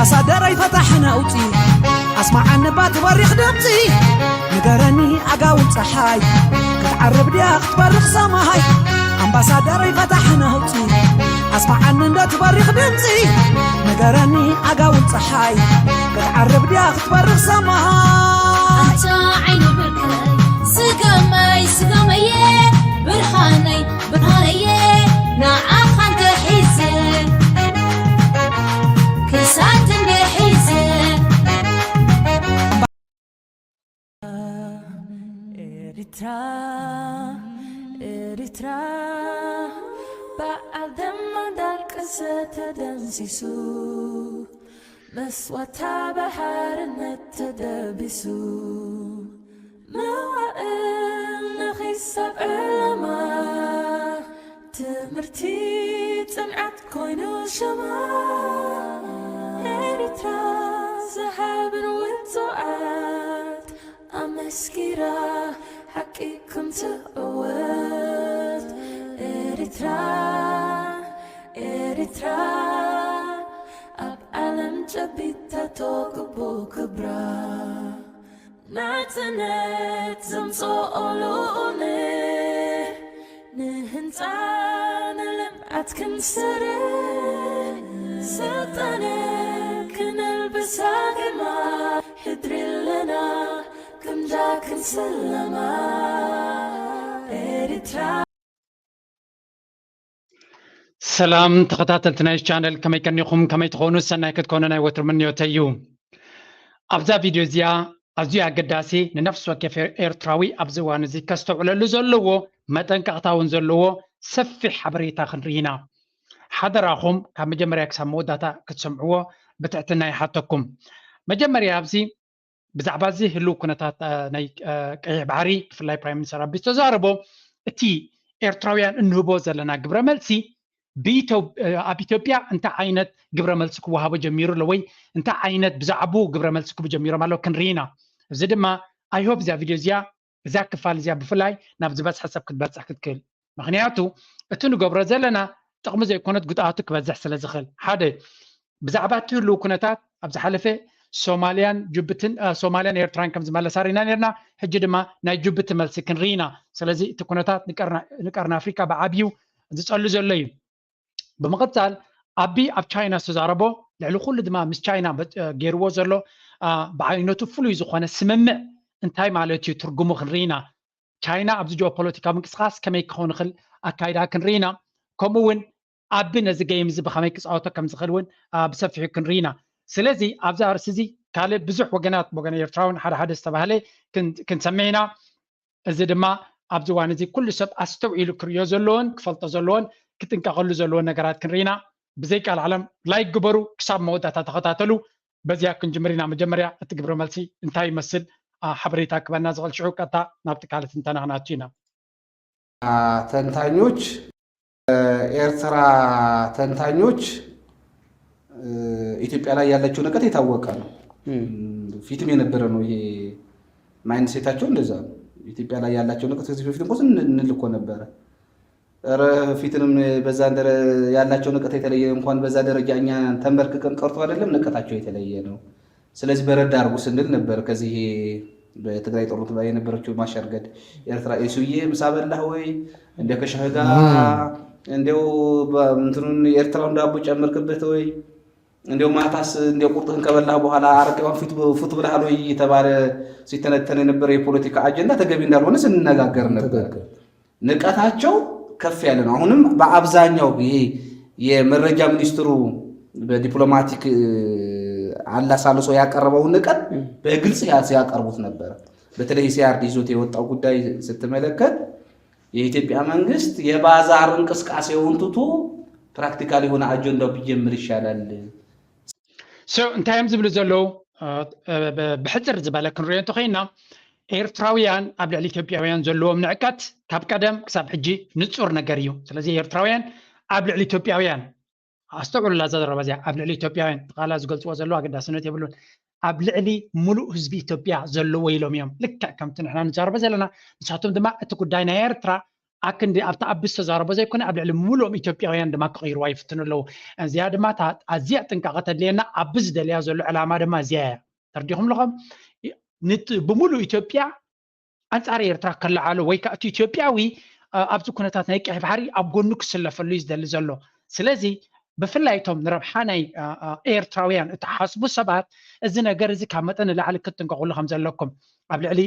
ኣምባሳደረይ ፈታሕ ነውፂ ኣስማዓኒ ባ ትበሪኽ ድምፂ ንገረኒ ኣጋውን ፀሓይ ክትዓርብ ድያ ክትበርኽ ሰማይ ኣምባሳደረይ ፈታሕ ነውፂ ኣስማዓኒ እንደ ትበሪኽ ድምፂ ንገረኒ ኣጋውን ፀሓይ ክትዓርብ ድያ ክትበርኽ ሰማይ ኣታ ዓይኒ ብርከይ ስገመይ ስገመየ ብርሃነይ ብርሃነየ ንዓኻ እንተሒዘ ክሳት እንድሒዘ ኤሪትራ ኤሪትራ በዓል ደማ እንዳልቀሰ ተደምሲሱ መስዋታ ብሓርነት ተደቢሱ መዋእል ንኺሳብ ዕላማ ትምህርቲ ጽንዓት ኮይኑ ሸማ ኤሪትራ ዝሃብን ውጹዓት ኣመስኪራ ሓቂ ከም ትዕወት ኤሪትራ ኤሪትራ ኣብ ዓለም ጨቢጣቶ ግቡእ ክብራ ናጽነት ዘምጽኦ ልኡል ንህንጻ ንልምዓት ክንሰርሕ ስልጣነ ክነልብሳ ግርማ ሕድሪ ኣለና ግምጃ ክንስለማ ኤሪትራ ሰላም ተኸታተልቲ ናይ ቻነል ከመይ ቀኒኹም ከመይ ትኾኑ ሰናይ ክትኮኑ ናይ ወትሩ ምንዮተይ እዩ ኣብዛ ቪድዮ እዚኣ ኣዝዩ ኣገዳሲ ንነፍሲ ወከፍ ኤርትራዊ ኣብዚ እዋን እዚ ከስተውዕለሉ ዘለዎ መጠንቀቕታ እውን ዘለዎ ሰፊሕ ሓበሬታ ክንርኢ ኢና ሓደራኹም ካብ መጀመርያ ክሳብ መወዳእታ ክትሰምዕዎ ብትሕትና ይሓተኩም መጀመርያ ኣብዚ ብዛዕባ እዚ ህልው ኩነታት ናይ ቀይሕ ባሕሪ ብፍላይ ፕራይም ሚኒስተር ኣቢይ ዝተዛረቦ እቲ ኤርትራውያን እንህቦ ዘለና ግብረ መልሲ ኣብ ኢትዮጵያ እንታይ ዓይነት ግብረ መልሲ ክወሃቦ ጀሚሩ ኣሎ ወይ እንታይ ዓይነት ብዛዕባኡ ግብረ መልሲ ክቡ ጀሚሮም ኣለዉ ክንርኢ ኢና። እዚ ድማ I hope እዛ ቪድዮ እዚኣ እዛ ክፋል እዚኣ ብፍላይ ናብ ዝበዝሐ ሰብ ክትበፅሕ ክትክእል። ምክንያቱ እቲ ንገብሮ ዘለና ጥቕሚ ዘይኮነት ጉድኣቱ ክበዝሕ ስለ ዝኽእል ሓደ ብዛዕባ እቲ ህልው ኩነታት ኣብ ዝሓለፈ ሶማልያን ጅቡትን ሶማልያን ኤርትራን ከም ዝመለሳ ርኢና ነርና ሕጂ ድማ ናይ ጅቡቲ መልሲ ክንርኢ ኢና ስለዚ እቲ ኩነታት ንቀርኒ ኣፍሪካ ብዓብዩ ዝፀሉ ዘሎ እዩ ብምቕፃል ኣቢ ኣብ ቻይና ዝተዛረቦ ልዕሊ ኩሉ ድማ ምስ ቻይና ገይርዎ ዘሎ ብዓይነቱ ፍሉይ ዝኾነ ስምምዕ እንታይ ማለት እዩ ትርጉሙ ክንርኢ ኢና ቻይና ኣብዚ ጂኦፖለቲካዊ ምንቅስቃስ ከመይ ክኸውን ይኽእል ኣካይዳ ክንርኢ ኢና ከምኡ እውን ኣቢ ነዚ ገይም እዚ ብኸመይ ክፃወቶ ከም ዝኽእል እውን ብሰፊሑ ክንርኢ ኢና ስለዚ ኣብዚ ኣርሲ እዚ ካልእ ብዙሕ ወገናት ወገን ኤርትራውን ሓደ ሓደ ዝተባህለ ክንሰምዕ ኢና እዚ ድማ ኣብዚ እዋን እዚ ኩሉ ሰብ ኣስተውዒሉ ክርእዮ ዘለዎን ክፈልጦ ዘለዎን ክጥንቀቐሉ ዘለዎን ነገራት ክንርኢ ኢና ብዘይ ቃል ዓለም ላይክ ግበሩ ክሳብ መወዳእታ ተኸታተሉ በዚኣ ክንጅምር ኢና መጀመርያ እቲ ግብረ መልሲ እንታይ ይመስል ሓበሬታ ክበና ዝኽእል ሽዑ ቀጥታ ናብቲ ካልእ ትንተና ክናቱ ኢና ተንታኞች ኤርትራ ተንታኞች ኢትዮጵያ ላይ ያላቸው ንቀት የታወቀ ነው። ፊትም የነበረ ነው ይሄ mindset ኣቸው እንደዛ ነው። ኢትዮጵያ ላይ ያላቸው ንቀት ከዚህ በፊት እንኳን እንል እኮ ነበረ። ኧረ ፊትንም በዛ ያላቸው ንቀት የተለየ እንኳን በዛ ደረጃ እኛ ተንበርክከን ቀርቶ አይደለም ንቀታቸው የተለየ ነው። ስለዚህ በረድ አድርጉ ስንል ነበር። ከዚህ በትግራይ ጦርነት ላይ የነበረችው ማሸርገድ ኤርትራ ኢሱዬ ምሳ በላህ ወይ እንደ ከሻህ ጋር እንደው እንትኑን የኤርትራውን ዳቦ ጨመርክበት ወይ እንደው ማታስ እንደው ቁርጥህን ከበላህ በኋላ አረቄዋን ፉት ብለሃል ወይ እየተባለ ሲተነተን የነበረ የፖለቲካ አጀንዳ ተገቢ እንዳልሆነ ስንነጋገር ነበር። ንቀታቸው ከፍ ያለ ነው። አሁንም በአብዛኛው ይሄ የመረጃ ሚኒስትሩ በዲፕሎማቲክ አላሳልሶ ያቀረበውን ንቀት በግልጽ ሲያቀርቡት ነበር። በተለይ ሲአርዲ ይዞት የወጣው ጉዳይ ስትመለከት የኢትዮጵያ መንግስት የባዛር እንቅስቃሴውን ትቶ practical የሆነ አጀንዳው ቢጀምር ይሻላል። እንታይ እዮም ዝብሉ ዘለዉ ብሕፅር ዝበለ ክንሪኦ እንተኮይና ኤርትራውያን ኣብ ልዕሊ ኢትዮጵያውያን ዘለዎም ንዕቀት ካብ ቀደም ክሳብ ሕጂ ንፁር ነገር እዩ። ስለዚ ኤርትራውያን ኣብ ልዕሊ ኢትዮጵያውያን ኣስተውዕሉላ ዘረባ እዚኣ ኣብ ልዕሊ ኢትዮጵያውያን ቃላ ዝገልፅዎ ዘለዉ ኣገዳስነት የብሉን። ኣብ ልዕሊ ሙሉእ ህዝቢ ኢትዮጵያ ዘለዎ ኢሎም እዮም። ልክዕ ከምቲ ንሕና ንዛረቦ ዘለና ንሳቶም ድማ እቲ ጉዳይ ናይ ኤርትራ ኣክንዲ ኣብቲ ኣቢ ዝተዛረቦ ዘይኮነ ኣብ ልዕሊ ሙሉኦም ኢትዮጵያውያን ድማ ክቕይርዋ ይፍትኑ ኣለዉ። እዚኣ ድማ እታ ኣዝያ ጥንቃቐ ተድልየና፣ ኣቢ ዝደልያ ዘሎ ዕላማ ድማ እዚኣ እያ። ተርዲኹም ኣለኹም? ንቲ-፣ ብምሉእ ኢትዮጵያ ኣንጻር ኤርትራ ከለዓሉ ወይ ከዓ እቲ ኢትዮጵያዊ፣ እ፣ ኣብዚ ኩነታት ናይ ቀይ ባሕሪ ኣብ ጎኑ ክስለፈሉ እዩ ዝደሊ ዘሎ። ስለዚ ብፍላይ እቶም ንረብሓ ናይ፣ እ፣ እ፣ ኤርትራውያን እትሓስቡ ሰባት እዚ ነገር እዚ ካብ መጠን ንላዕሊ ክትጥንቀቑሉ ከም ዘለኩም ኣብ ልዕሊ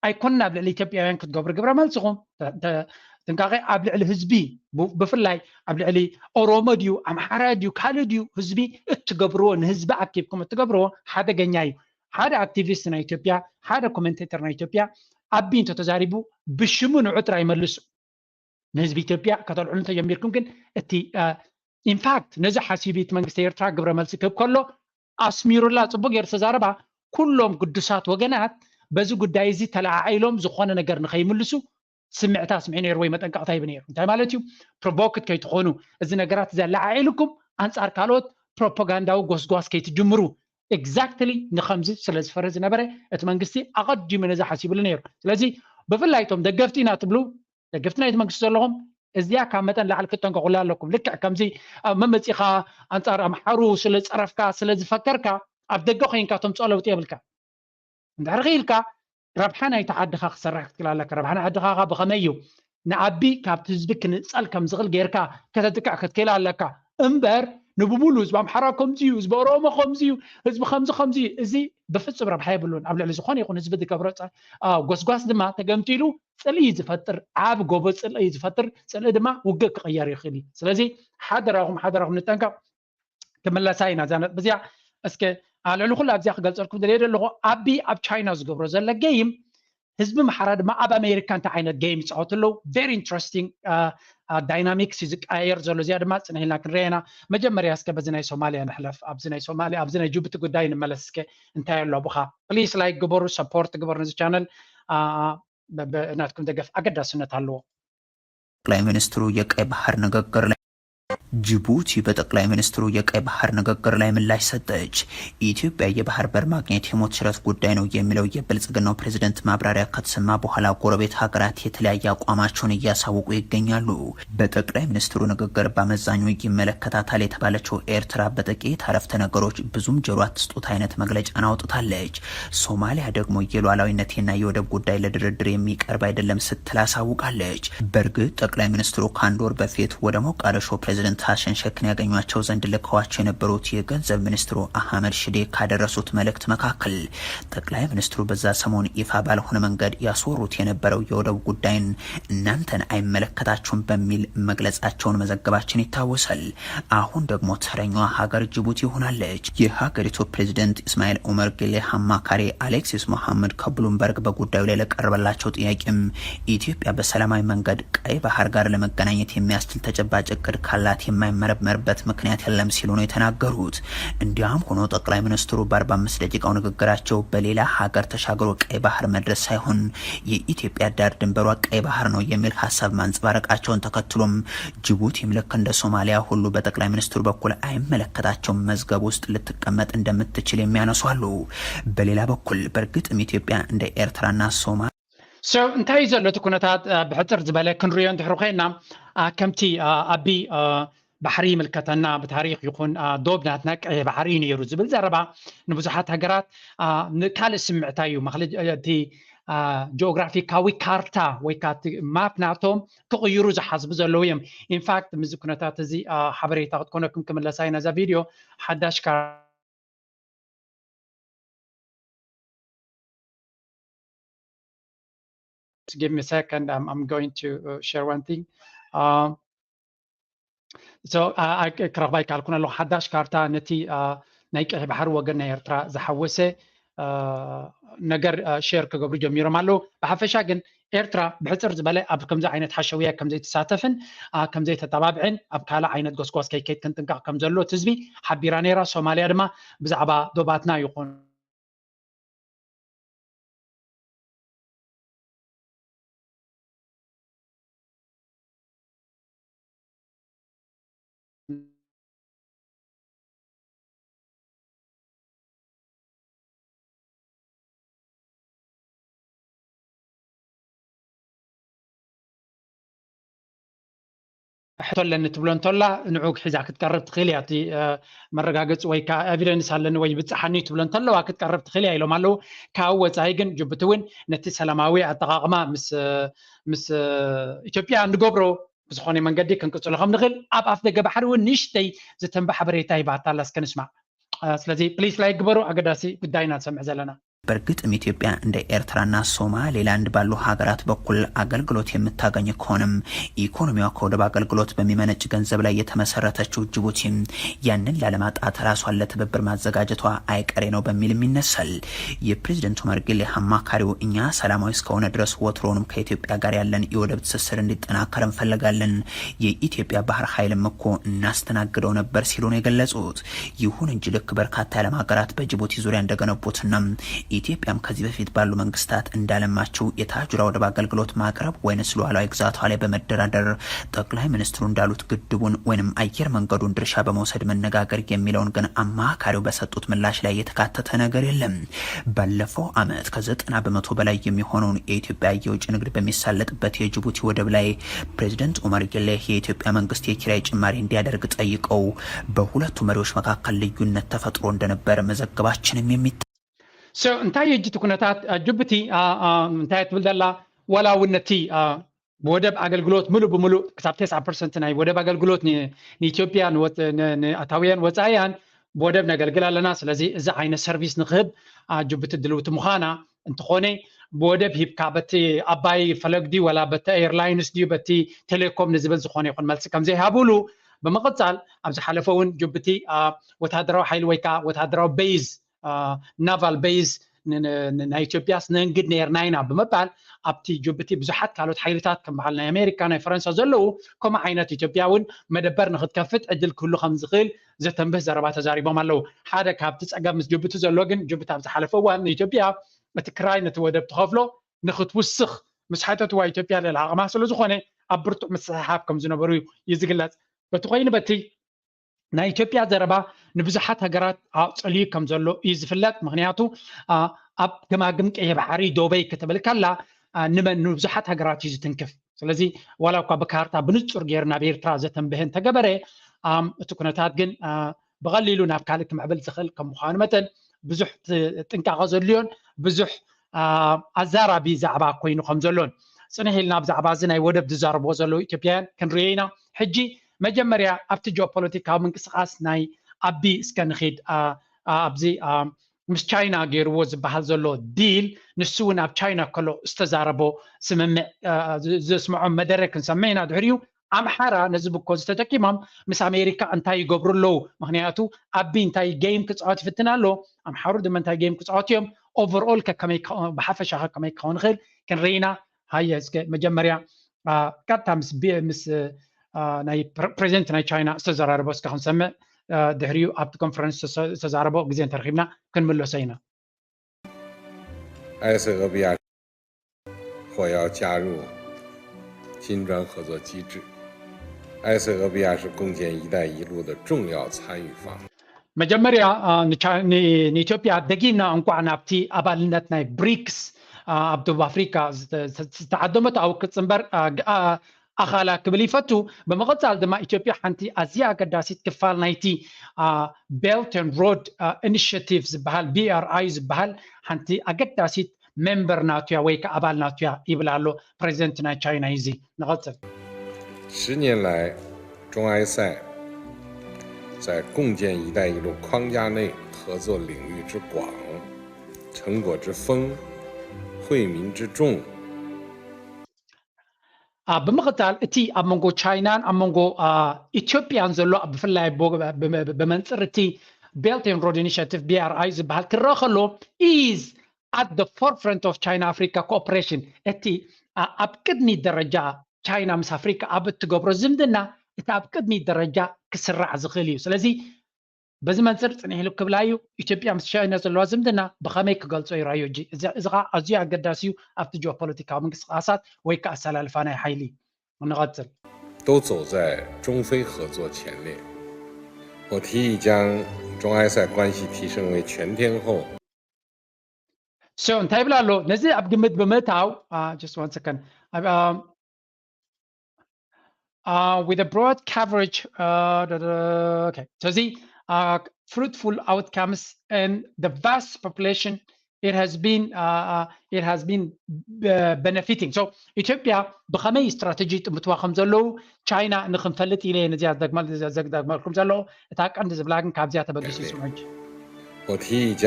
ኣይኮነን ኣብ ልዕሊ ኢትዮጵያውያን ክትገብሩ ግብረ መልስኹም ተ-፣ ተ-፣ ጥንቃቄ ኣብ ልዕሊ ህዝቢ ብ-፣ ብፍላይ ኣብ ልዕሊ ኦሮሞ ድዩ ኣምሓራ ድዩ ካልእ ድዩ ህዝቢ እትገብርዎ ንህዝቢ ኣኪብኩም እትገብርዎ ሓደገኛ እዩ። ሓደ ኣክቲቪስት ናይ ኢትዮጵያ ሓደ ኮሜንቴተር ናይ ኢትዮጵያ ኣቢ እንተተዛሪቡ ብሽሙ ንዑ ጥራይ መልሱ። ንህዝቢ ኢትዮጵያ ከተልዕሉ እንተጀሚርኩም ግን እቲ ኢንፋክት ነዚ ሓሲቡ እቲ መንግስቲ ኤርትራ ግብረ መልሲ ክህብ ከሎ ኣስሚሩላ ጽቡቅ ገይሩ ተዛረባ። ኩሎም ግዱሳት ወገናት በዚ ጉዳይ እዚ ተለዓዒሎም ዝኾነ ነገር ንኸይምልሱ ስምዕታ ስምዒ ነይሩ ወይ መጠንቀቕታ ይብ ነይሩ። እንታይ ማለት እዩ? ፕሮቮክት ከይትኾኑ፣ እዚ ነገራት እዚ ኣለዓዒልኩም ኣንጻር ካልኦት ፕሮፓጋንዳዊ ጎስጓስ ከይትጅምሩ። ኤግዛክትሊ ንኸምዚ ስለ ዝፈረ ዝነበረ እቲ መንግስቲ ኣቐዲሙ ነዚ ሓሲብሉ ነይሩ። ስለዚ ብፍላይ እቶም ደገፍቲ ኢና ትብሉ ደገፍቲ ናይቲ መንግስቲ ዘለኹም እዚኣ ካብ መጠን ላዕሊ ክትጠንቀቑላ ኣለኩም። ልክዕ ከምዚ ኣብ መመፂኻ ኣንጻር ኣምሓሩ ስለ ዝጸረፍካ ስለ ዝፈከርካ ኣብ ደገ ኮይንካ ተምፅኦ ለውጢ የብልካ። እንድሕር ክኢልካ ረብሓ ናይቲ ዓድኻ ክሰርሕ ክትክእል ኣለካ። ረብሓ ናይ ዓድኻ ብኸመይ እዩ? ንኣቢ ካብቲ ህዝቢ ክንጸል ከም ዝኽእል ጌርካ ከተጥቅዕ ክትክእል ኣለካ። እምበር ንብሙሉ ህዝቢ ኣምሓራ ከምዚ እዩ፣ ህዝቢ ኦሮሞ ከምዚ እዩ፣ ህዝቢ ከምዚ ከምዚ እዩ፣ እዚ ብፍጹም ረብሓ የብሉን። ኣብ ልዕሊ ዝኾነ ይኹን ህዝቢ ዝገብሮ ጸ-፣ አ፣ ጎስጓስ ድማ ተገምጢሉ ጽልኢ ዝፈጥር፣ ዓቢ ጎቦ ጽልኢ ዝፈጥር፣ ጽልኢ ድማ ውግእ ክቕየር ይኽእል እዩ። ስለዚ ሓደራኹም፣ ሓደራኹም ንጠንቀቕ። ክምለሳ ኢና እዛ ነጥቢ እዚኣ። እስከ፣ አ፣ ልዕሊ ኩሉ ኣብዚኣ ክገልጸልኩም ደልየ ዘለኹ፣ ኣቢ ኣብ ቻይና ዝገብሮ ዘሎ ጌይም፣ ህዝቢ ኣምሓራ ድማ ኣብ ኣሜሪካ እንታይ ዓይነት ጌይም ይጻወቱ ኣለዉ? ቨሪ ኢንትረስቲንግ፣ አ፣ አ፣ ዳይናሚክስ እዩ ዝቀያየር ዘሎ። እዚኣ ድማ ጽንሕ ኢልና ክንሪኣ ኢና። መጀመርያ እስከ በዚ ናይ ሶማልያ ንሕለፍ። ኣብዚ ናይ ሶማልያ፣ ኣብዚ ናይ ጅቡቲ ጉዳይ ንመለስ እስከ እንታይ ኣሎ ኣብኻ? ፕሊስ ላይክ ግበሩ፣ ሰፖርት ግበሩ ነዚ ቻነል። አ፣ አ፣ በ-፣ በ-፣ ናትኩም ደገፍ ኣገዳስነት ኣለዎ። ጠቅላይ ሚኒስትሩ የቀይ ባህር ንግግር ላይ ጅቡቲ በጠቅላይ ሚኒስትሩ የቀይ ባህር ንግግር ላይ ምላሽ ሰጠች። ኢትዮጵያ የባህር በር ማግኘት የሞት ሽረት ጉዳይ ነው የሚለው የብልጽግናው ፕሬዝደንት ማብራሪያ ከተሰማ በኋላ ጎረቤት ሀገራት የተለያየ አቋማቸውን እያሳወቁ ይገኛሉ። በጠቅላይ ሚኒስትሩ ንግግር በአመዛኙ ይመለከታታል የተባለችው ኤርትራ በጥቂት አረፍተ ነገሮች ብዙም ጆሮ አትስጡት አይነት መግለጫን አውጥታለች። ሶማሊያ ደግሞ የሉዓላዊነቴና የወደብ ጉዳይ ለድርድር የሚቀርብ አይደለም ስትል አሳውቃለች። በእርግጥ ጠቅላይ ሚኒስትሩ ከአንድ ወር በፊት ወደ ሞቃዲሾ ፕሬዝደንት ሐሰን ሼክን ያገኟቸው ዘንድ ልከዋቸው የነበሩት የገንዘብ ሚኒስትሩ አህመድ ሽዴ ካደረሱት መልእክት መካከል ጠቅላይ ሚኒስትሩ በዛ ሰሞን ይፋ ባልሆነ መንገድ ያስወሩት የነበረው የወደብ ጉዳይን እናንተን አይመለከታችሁም በሚል መግለጻቸውን መዘገባችን ይታወሳል። አሁን ደግሞ ተረኛዋ ሀገር ጅቡቲ ሆናለች። የሀገሪቱ ፕሬዝደንት እስማኤል ኡመር ጌሌ አማካሪ አሌክሲስ መሐመድ ከብሉምበርግ በጉዳዩ ላይ ለቀረበላቸው ጥያቄም ኢትዮጵያ በሰላማዊ መንገድ ቀይ ባህር ጋር ለመገናኘት የሚያስችል ተጨባጭ እቅድ ካላት የማይመረመርበት ምክንያት የለም ሲሉ ነው የተናገሩት። እንዲያም ሆኖ ጠቅላይ ሚኒስትሩ በአርባ አምስት ደቂቃው ንግግራቸው በሌላ ሀገር ተሻግሮ ቀይ ባህር መድረስ ሳይሆን የኢትዮጵያ ዳር ድንበሯ ቀይ ባህር ነው የሚል ሀሳብ ማንጸባረቃቸውን ተከትሎም ጅቡቲም ልክ እንደ ሶማሊያ ሁሉ በጠቅላይ ሚኒስትሩ በኩል አይመለከታቸውም መዝገብ ውስጥ ልትቀመጥ እንደምትችል የሚያነሱ አሉ። በሌላ በኩል በእርግጥም ኢትዮጵያ እንደ ኤርትራና ሶማ So እንታይ እዩ ዘሎ እቲ ኩነታት፣ አ፣ ብሕጽር ዝበለ ክንሪኦ እንድሕር ኮይና፣ አ፣ ከምቲ፣ አ፣ ኣቢ፣ አ፣ ባሕሪ ይምልከተና ብታሪክ ይኹን፣ አ፣ ዶብ ናትና ቀይሕ ባሕሪ እዩ ነይሩ ዝብል ዘረባ ንብዙሓት ሃገራት፣ አ፣ ንካልእ ስምዕታ እዩ። ማክለ-፣ እቲ፣ አ፣ ጂኦግራፊካዊ ካርታ ወይ ከዓ እቲ ማፕ ናቶም ክቕይሩ ዝሓስቡ ዘለዉ እዮም። ኢንፋክት፣ ምስዚ ኩነታት እዚ፣ አ፣ ሓበሬታ ክትኮነኩም ክምለሳ እዩ ነዛ ቪድዮ። ሓዳሽ ካር-፣ Just give me a second. I'm, I'm going to, uh, share one thing. Um, so, uh, I, ክረኽባ ይከኣልኩን ኣለኹ። ሓዳሽ ካርታ ነቲ፣ uh፣ ናይ ቀይሕ ባሕሪ ወገን ናይ ኤርትራ ዝሓወሰ፣ uh፣ ነገር፣ uh፣ ሼር ክገብሩ ጀሚሮም ኣለዉ። ብሓፈሻ ግን ኤርትራ ብሕጽር ዝበለ ኣብ ከምዚ ዓይነት ሓሸውያ ከም ዘይትሳተፍን፣ uh፣ ከም ዘይተተባብዕን ኣብ ካልእ ዓይነት ጎስጓስ ከይከይድ ክንጥንቀቕ ከም ዘሎ እቲ ህዝቢ ሓቢራ ነይራ። ሶማልያ ድማ ብዛዕባ ዶባትና ይኹን ሕቶ ኣለኒ ትብሎ እንተላ ንዑ ሒዛ ክትቀርብ ትኽእል እያ። እቲ መረጋገፂ ወይ ከዓ ኤቪደንስ ኣለኒ ወይ ብፅሓኒ ትብሎ እንተለዋ ክትቀርብ ትኽእል እያ ኢሎም ኣለዉ። ካብ ወፃኢ ግን ጅቡቲ እውን ነቲ ሰላማዊ ኣጠቓቕማ ምስ ምስ ኢትዮጵያ እንገብሮ ብዝኾነ መንገዲ ክንቅፅሎ ከም ንኽእል ኣብ ኣፍ ደገ ባሕሪ እውን ንእሽተይ ዝተንበ ሓበሬታ ሂባታ ኣላ። እስከ ንስማዕ። ስለዚ ፕሊስ ላይክ ግበሩ፣ ኣገዳሲ ጉዳይ ኢና ንሰምዕ ዘለና። በእርግጥም ኢትዮጵያ እንደ ኤርትራና ሶማሌላንድ ባሉ ሀገራት በኩል አገልግሎት የምታገኝ ከሆነም ኢኮኖሚዋ ከወደብ አገልግሎት በሚመነጭ ገንዘብ ላይ የተመሰረተችው ጅቡቲ ያንን ላለማጣት ራሷን ለትብብር ማዘጋጀቷ አይቀሬ ነው በሚልም ይነሳል። የፕሬዝደንት ኡመር ጌሌ አማካሪው እኛ ሰላማዊ እስከሆነ ድረስ ወትሮውንም ከኢትዮጵያ ጋር ያለን የወደብ ትስስር እንዲጠናከር እንፈልጋለን። የኢትዮጵያ ባህር ኃይልም እኮ እናስተናግደው ነበር ሲሉ ነው የገለጹት። ይሁን እንጂ ልክ በርካታ የዓለም ሀገራት በጅቡቲ ዙሪያ እንደገነቡትና ኢትዮጵያም ከዚህ በፊት ባሉ መንግስታት እንዳለማችው የታጁራ ወደብ አገልግሎት ማቅረብ ወይንስ ሉዓላዊ ግዛቷ ላይ በመደራደር ጠቅላይ ሚኒስትሩ እንዳሉት ግድቡን ወይንም አየር መንገዱን ድርሻ በመውሰድ መነጋገር የሚለውን ግን አማካሪው በሰጡት ምላሽ ላይ የተካተተ ነገር የለም። ባለፈው ዓመት ከዘጠና በመቶ በላይ የሚሆነውን የኢትዮጵያ የውጭ ንግድ በሚሳለጥበት የጅቡቲ ወደብ ላይ ፕሬዝደንት ኡመር ጌሌ የኢትዮጵያ መንግስት የኪራይ ጭማሪ እንዲያደርግ ጠይቀው በሁለቱ መሪዎች መካከል ልዩነት ተፈጥሮ እንደነበር መዘገባችንም የሚታ So እንታይ እዩ እቲ ኩነታት? ጅቡቲ እንታይ ትብል ዘላ? ዋላ እውን ነቲ ብወደብ ኣገልግሎት ሙሉእ ብሙሉእ ክሳብ ተስዓ ፐርሰንት ናይ ወደብ ኣገልግሎት ንኢትዮጵያ ንኣታውያን ወፃኢያን ብወደብ ነገልግል ኣለና። ስለዚ እዚ ዓይነት ሰርቪስ ንክህብ ጅቡቲ ድልውቲ ምዃና፣ እንተኾነ ብወደብ ሂብካ በቲ ኣባይ ፈለግ ድዩ ወላ በቲ ኤርላይንስ ድዩ በቲ ቴሌኮም ንዝብል ዝኾነ ይኹን መልሲ ከምዘይሃብሉ ብምቕፃል ኣብ ዝሓለፈ እውን ጅቡቲ ወታደራዊ ሓይሊ ወይ ከዓ ወታደራዊ ቤዝ ናቫል ቤዝ ናይ ኢትዮጵያስ ነንግድ ነርና ኢና ብምባል ኣብቲ ጅቡቲ ብዙሓት ካልኦት ሓይልታት ከም በዓል ናይ ኣሜሪካ ናይ ፈረንሳ ዘለዉ ከምኡ ዓይነት ኢትዮጵያ እውን መደበር ንክትከፍት ዕድል ክህሉ ከም ዝኽእል ዘተንብህ ዘረባ ተዛሪቦም ኣለዉ። ሓደ ካብቲ ፀገም ምስ ጅቡቲ ዘሎ ግን ጅቡቲ ኣብ ዝሓለፈ እዋን ንኢትዮጵያ እቲ ክራይ ነቲ ወደብ ትኸፍሎ ንክትውስኽ ምስ ሓተትዋ ኢትዮጵያ ልዕሊ ዓቕማ ስለ ዝኾነ ኣብ ብርቱዕ ምስሕሓብ ከም ዝነበሩ እዩ ዝግለፅ። በቲ ኮይኑ በቲ ናይ ኢትዮጵያ ዘረባ ንብዙሓት ሃገራት ኣፅልዩ ከም ዘሎ እዩ ዝፍለጥ። ምክንያቱ ኣብ ገማግም ቀይሕ ባሕሪ ዶበይ ክትብል ከላ ንመን ንብዙሓት ሃገራት እዩ ዝትንክፍ። ስለዚ ዋላ እኳ ብካርታ ብንፁር ገይሩ ናብ ኤርትራ ዘተንብህ እንተገበረ እቲ ኩነታት ግን ብቐሊሉ ናብ ካልእ ክምዕብል ዝኽእል ከም ምዃኑ መጠን ብዙሕ ጥንቃቐ ዘድልዮን ብዙሕ ኣዛራቢ ዛዕባ ኮይኑ ከም ዘሎን ፅንሕ ኢልና ብዛዕባ እዚ ናይ ወደብ ዝዛረብዎ ዘለዉ ኢትዮጵያውያን ክንሪኦ ኢና። ሕጂ መጀመርያ ኣብቲ ጂኦፖለቲካዊ ምንቅስቃስ ናይ ኣቢ እስከ ንኺድ። ኣብዚ ምስ ቻይና ገይርዎ ዝበሃል ዘሎ ዲል ንሱ እውን ኣብ ቻይና ከሎ ዝተዛረቦ ስምምዕ ዘስምዖ መደረ ክንሰምዕ ኢና። ድሕሪኡ ኣምሓራ ነዚ ብኮ ዝተጠቂሞም ምስ ኣሜሪካ እንታይ ይገብሩ ኣለዉ? ምክንያቱ ኣቢ እንታይ ጌም ክፃወት ይፍትን ኣሎ፣ ኣምሓሩ ድማ እንታይ ጌም ክፃወት እዮም? ኦቨርኦል ከከመይ ብሓፈሻ ከከመይ ክኸውን ይኽእል ክንርኢና። ሃየ እስከ መጀመርያ ቀጥታ ምስ ምስ ናይ ፕሬዚደንት ናይ ቻይና ዝተዘራረቦ እስከ ክንሰምዕ፣ ድሕሪኡ ኣብቲ ኮንፈረንስ ዝተዛረቦ ግዜ እንተረኪብና ክንምለሶ ኢና።埃塞俄比亚或要加入金砖合作机制。埃塞俄比亚是共建“一带一路”的重要参与方。 መጀመርያ ንኢትዮጵያ ደጊምና እንኳዕ ናብቲ ኣባልነት ናይ ብሪክስ ኣብ ደቡብ ኣፍሪካ ዝተዓደመት ኣውክፅ እምበር ኣኻላ ክብል ይፈቱ። ብምቕፃል ድማ ኢትዮጵያ ሓንቲ ኣዝያ ኣገዳሲት ክፋል ናይቲ ቤልት ን ሮድ ኢኒሽቲቭ ዝበሃል፣ ቢ ር ኣይ ዝበሃል ሓንቲ ኣገዳሲት ሜምበር ናቱያ ወይ ከዓ ኣባል ናቱያ ይብል ኣሎ ፕሬዚደንት ናይ ቻይና። እዚ ንቐፅል። 十年来，中埃塞在共建“一带一路”框架内合作领域之广、成果之丰、惠民之众， ብምቕፃል እቲ ኣብ መንጎ ቻይናን ኣብ መንጎ ኢትዮጵያን ዘሎ ብፍላይ ብመንፅር እቲ ቤልት ን ሮድ ኢኒሽቲቭ ቢ ር ኣይ ዝበሃል ክረአ ከሎ is at the forefront of China Africa cooperation፣ እቲ ኣብ ቅድሚት ደረጃ ቻይና ምስ ኣፍሪካ ኣብ እትገብሮ ዝምድና እቲ ኣብ ቅድሚት ደረጃ ክስራዕ ዝኽእል እዩ። ስለዚ በዚ መንፅር ፅንሕ ኢሉ ክብላ እዩ። ኢትዮጵያ ምስ ቻይና ዘለዋ ዝምድና ብኸመይ ክገልፆ ይረኣዮ? እዚ ከዓ ኣዝዩ ኣገዳሲ እዩ ኣብቲ ጂኦፖለቲካዊ ምንቅስቃሳት ወይ ከዓ ኣሰላልፋ ናይ ሓይሊ። ንቐፅል። 都走在中非合作前列。我提议将中埃塞关系提升为全天候。 So እንታይ ይብል ኣሎ? ነዚ ኣብ ግምት ብምእታው just one second uh, with a broad coverage. Uh, da, da, da, okay, so the uh, fruitful outcomes and the vast population, it has been uh, uh, it has been uh, benefiting. So ኢትዮጵያ ብኸመይ ስትራቴጂ ይጥምትዋ ከም ዘለዉ ቻይና ንክንፈልጥ ኢለ እየ ነዚኣ ዘግመል- ዘ- ዘግመልኩም ዘለኹ። እታ ቀንዲ ዝብላ ግን ካብዚኣ ተበጊሱ ይስምዑ ሕጂ። 我提议将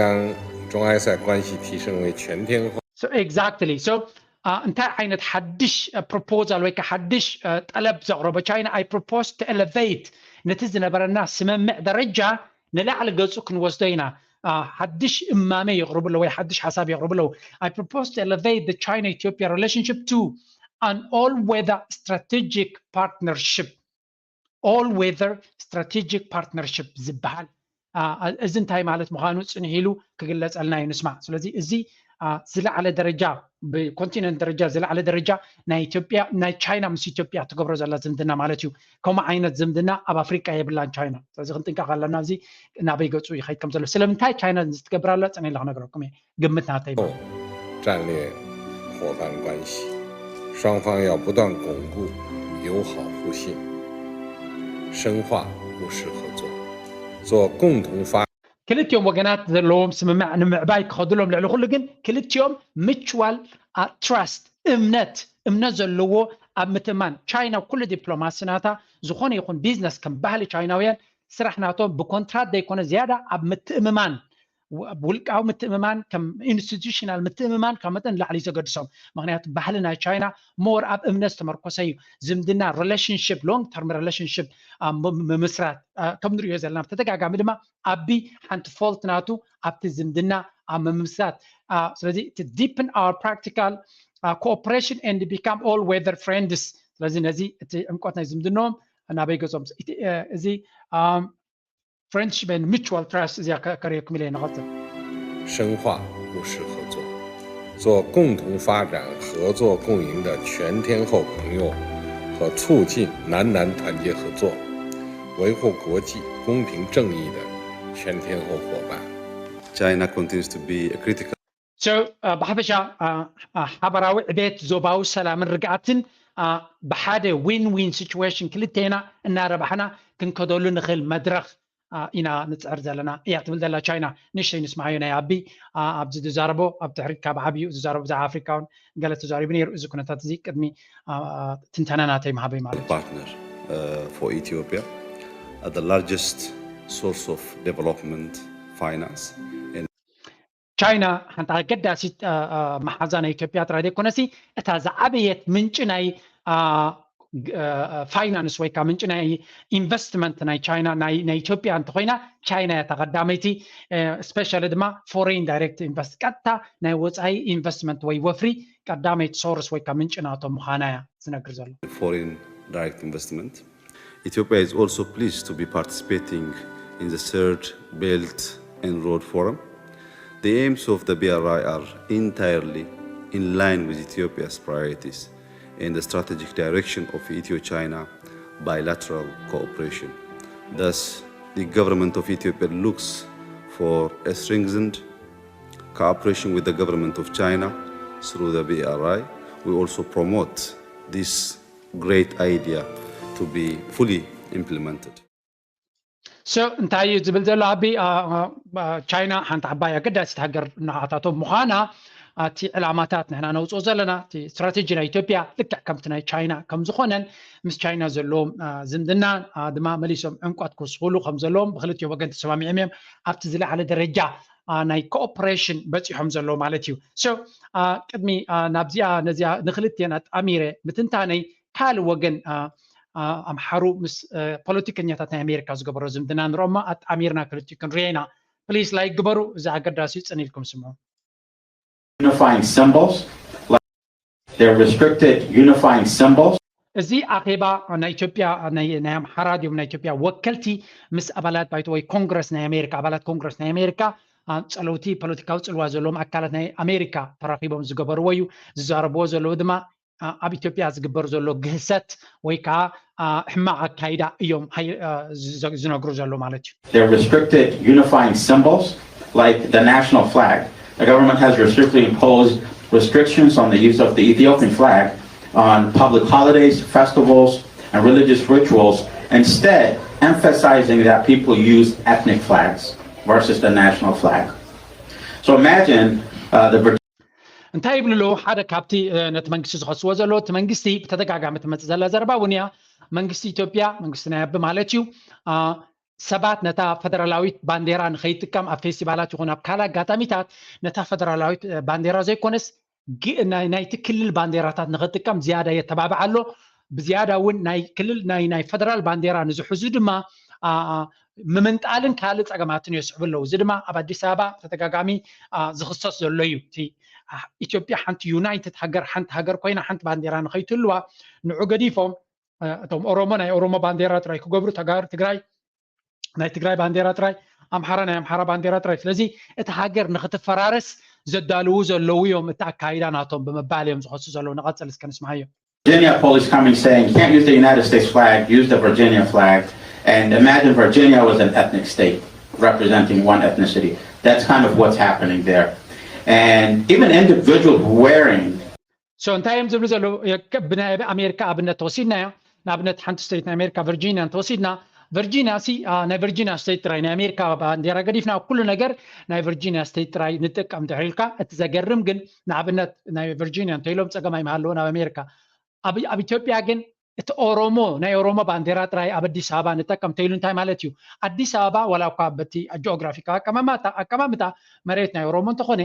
中埃塞关系提升为全天候。 So exactly. So uh, እንታይ ዓይነት ሓድሽ ፕሮፖዛል ወይ ከዓ ሓድሽ uh, ጠለብ ዘቕረቦ ቻይና? I propose to elevate ነቲ ዝነበረና ስምምዕ ደረጃ ንላዕሊ ገፁ ክንወስዶ ኢና። Uh, ሓድሽ እማመ የቕርቡ ኣለዉ ወይ ሓድሽ ሓሳብ የቕርቡ ኣለዉ። I propose to elevate the China-Ethiopia relationship to an all-weather strategic partnership. All-weather strategic partnership ዝበሃል uh, እዚ እንታይ ማለት ምዃኑ ፅንሕ ኢሉ ክግለፀልና እዩ፣ ንስማዕ። ስለዚ እዚ uh, ዝለዓለ ደረጃ ብኮንቲነንት ደረጃ ዝለዓለ ደረጃ ናይ ኢትዮጵያ ናይ ቻይና ምስ ኢትዮጵያ ትገብሮ ዘላ ዝምድና ማለት እዩ። ከምኡ ዓይነት ዝምድና ኣብ ኣፍሪቃ የብላን ቻይና። ስለዚ ክንጥንቀቕ ኣለና። እዚ ናበይ ገፁ ይኸይድ ከም ዘሎ ስለምንታይ ቻይና እዚ ትገብር ኣላ ፅንሕ ኢለ ክነግረኩም እየ። ግምት ናተይ ማለት እዩ። 战略伙伴关系，双方要不断巩固友好互信，深化务实合作，做共同发 ክልቲኦም ወገናት ዘለዎም ስምምዕ ንምዕባይ ክኸዱሎም፣ ልዕሊ ኩሉ ግን ክልቲኦም mutual trust እምነት እምነት ዘለዎ ኣብ ምትእምማን። ቻይና ኩሉ ዲፕሎማሲ ናታ ዝኾነ ይኹን ቢዝነስ ከም ባህሊ ቻይናውያን ስራሕ ናቶም ብኮንትራት ዘይኮነ ዝያዳ ኣብ ምትእምማን ውልቃዊ ምትእምማን ከም ኢንስቲቱሽናል ምትእምማን ካብ መጠን ላዕሊ ዘገድሶም። ምክንያቱ ባህሊ ናይ ቻይና ሞር ኣብ እምነት ዝተመርኮሰ እዩ። ዝምድና ሪሌሽንሽፕ ሎንግ ተርም ሪሌሽንሽፕ ምምስራት ከም ንሪኦ ዘለና ብተደጋጋሚ ድማ ኣቢ ሓንቲ ፎልት ናቱ ኣብቲ ዝምድና ኣብ ምምስራት። ስለዚ to deepen our practical cooperation and become all weather friends። ስለዚ ነዚ እቲ ዕምቆት ናይ ዝምድኖም ናበይ ገጾም እዚ ፍሬንድሽፕ ኤንድ ሚቹዋል ትራስት እዚኣ ከርእየኩም ኢለ ንቐጽል። 深化务实合作，做共同发展、合作共赢的全天候朋友和促进南南团结合作、维护国际公平正义的全天候伙伴。 China continues to be a critical So ብሓፈሻ ሓበራዊ ዕቤት ዞባዊ ሰላምን ርግኣትን ብሓደ ዊን ዊን ሲቹዌሽን ክልቴና እናረባሕና ክንከደሉ ንኽእል መድረኽ ኢና ንፅዕር ዘለና እያ ትብል ዘላ ቻይና። ንእሽተይ ንስማዓዮ ናይ ኣቢ ኣብዚ ዝዛረቦ ኣብ ድሕሪት ካብ ዓብዩ ዝዛረቦ ብዛዕባ ኣፍሪካ እውን ገለ ተዛሪቡ ነይሩ። እዚ ኩነታት እዚ ቅድሚ ትንተና ናተይ ምሃበይ ማለት እዩ። partner uh, for Ethiopia, uh, the largest source of development finance. ቻይና ሓንቲ ኣገዳሲት መሓዛ ናይ ኢትዮጵያ ጥራይ ዘይኮነሲ እታ ዝዓበየት ምንጪ ናይ ፋይናንስ ወይ ከዓ ምንጪ ናይ ኢንቨስትመንት ናይ ቻይና ናይ ኢትዮጵያ እንተኮይና ቻይና እያ ተቀዳመይቲ። ስፔሻሊ ድማ ፎሬን ዳይሬክት ኢንቨስት ቀጥታ ናይ ወፃኢ ኢንቨስትመንት ወይ ወፍሪ ቀዳመይቲ ሶርስ ወይ ከዓ ምንጪ ናቶም ምዃና እያ ዝነግር ዘሎ። Foreign direct investment. Ethiopia is also pleased to be participating in the third Belt and Road Forum. The aims of the B R I are entirely in line with Ethiopia's priorities and the strategic direction of Ethio China bilateral cooperation. Thus, the government of Ethiopia looks for a strengthened cooperation with the government of China through the B R I. We also promote this great idea to be fully implemented. So እንታይ እዩ ዝብል ዘሎ ኣቢ? ቻይና ሓንቲ ዓባይ ኣገዳሲት ሃገር ናዓታቶም ምዃና እቲ ዕላማታት ንሕና ነውፅኦ ዘለና እቲ ስትራቴጂ ናይ ኢትዮጵያ ልክዕ ከምቲ ናይ ቻይና ከም ዝኾነን ምስ ቻይና ዘለዎም ዝምድና ድማ መሊሶም ዕምቆት ክውስኽሉ ከም ዘለዎም ብክልቲኦም ወገን ተሰማሚዖም እዮም። ኣብቲ ዝለዓለ ደረጃ ናይ ኮኦፕሬሽን በፂሖም ዘለዉ ማለት እዩ። So ቅድሚ ናብዚኣ ነዚኣ ንክልቲአን ኣጣሚረ ምትንታነይ ካልእ ወገን ኣምሓሩ ምስ ፖለቲከኛታት ናይ ኣሜሪካ ዝገበሮ ዝምድና ንረኦማ ኣጣሚርና ክልቲኡ ክንሪኦ ኢና። ፕሊስ ላይክ ግበሩ። እዚ ኣገዳሲ እዩ። ፅን ኢልኩም ስምዑ። Unifying symbols, like they're restricted unifying symbols. እዚ ኣኼባ ናይ ኢትዮጵያ ናይ ኣምሓራ ድዮም ናይ ኢትዮጵያ ወከልቲ ምስ ኣባላት ባይቶ ወይ ኮንግረስ ናይ ኣሜሪካ ኣባላት ኮንግረስ ናይ ኣሜሪካ ፀለውቲ ፖለቲካዊ ፅልዋ ዘለዎም ኣካላት ናይ ኣሜሪካ ተራኺቦም ዝገበርዎ እዩ። ዝዛረብዎ ዘለዉ ድማ ኣብ ኢትዮጵያ ዝግበር ዘሎ ግህሰት ወይ ከዓ ሕማቕ ኣካይዳ እዮም ዝነግሩ ዘሎ ማለት እዩ። They're restricted unifying symbols like the national flag. The government has restrictedly imposed restrictions on the use of the Ethiopian flag on public holidays, festivals, and religious rituals, instead emphasizing that people use ethnic flags versus the national flag. So imagine uh, the እንታይ ይብሉ ኣለዉ? ሓደ ካብቲ ነቲ መንግስቲ ዝኸስዎ ዘለዉ፣ እቲ መንግስቲ ብተደጋጋሚ ትመፅእ ዘላ ዘረባ እውን እያ። መንግስቲ ኢትዮጵያ፣ መንግስቲ ናይ ኣቢ ማለት እዩ፣ ሰባት ነታ ፈደራላዊት ባንዴራ ንኸይጥቀም ኣብ ፌስቲቫላት ይኹን ኣብ ካልእ ኣጋጣሚታት ነታ ፈደራላዊት ባንዴራ ዘይኮነስ ናይቲ ክልል ባንዴራታት ንኽጥቀም ዝያዳ የተባብዕ ኣሎ። ብዝያዳ እውን ናይ ክልል ናይ ናይ ፈደራል ባንዴራ ንዝሕዙ ድማ ምምንጣልን ካልእ ፀገማትን የስዕቡ ኣለዉ። እዚ ድማ ኣብ ኣዲስ ኣበባ ተደጋጋሚ ዝኽሰስ ዘሎ እዩ። እቲ ኢትዮጵያ ሓንቲ ዩናይትድ ሃገር፣ ሓንቲ ሃገር ኮይና ሓንቲ ባንዴራ ንኸይትህልዋ ንዑ ገዲፎም እቶም ኦሮሞ ናይ ኦሮሞ ባንዴራ ጥራይ ክገብሩ፣ ተጋሩ ትግራይ ናይ ትግራይ ባንዴራ ጥራይ፣ ኣምሓራ ናይ ኣምሓራ ባንዴራ ጥራይ። ስለዚ እቲ ሃገር ንኽትፈራረስ ዘዳልዉ ዘለዉ እዮም፣ እቲ ኣካይዳ ናቶም ብምባል እዮም ዝኸሱ ዘለዉ። ንቐፅል እስከ ንስምዓዮ። Virginia police coming saying you can't use the United States flag, use the Virginia flag. And imagine Virginia was an ethnic state representing one ethnicity. That's kind of what's happening there. And even individuals wearing so እንታይ እዮም ዝብሉ ዘለዉ? ብናይ ኣሜሪካ ኣብነት ተወሲድናዮ። ንኣብነት ሓንቲ ስቴት ናይ ኣሜሪካ ቨርጂኒያ እንተወሲድና፣ ቨርጂኒያ ሲ ናይ ቨርጂኒያ ስቴት ጥራይ ናይ ኣሜሪካ ባንዴራ ገዲፍና ኩሉ ነገር ናይ ቨርጂኒያ ስቴት ጥራይ ንጥቀም ድሕሪ ኢልካ፣ እቲ ዘገርም ግን ንኣብነት ናይ ቨርጂኒያ እንተኢሎም ፀገም ኣይምሃለዎን ኣብ ኣሜሪካ። ኣብ ኢትዮጵያ ግን እቲ ኦሮሞ ናይ ኦሮሞ ባንዴራ ጥራይ ኣብ ኣዲስ ኣበባ ንጠቀም ተይሉ እንታይ ማለት እዩ? ኣዲስ ኣበባ ዋላ እኳ በቲ ጂኦግራፊካዊ ኣቀማምጣ መሬት ናይ ኦሮሞ እንተኾነ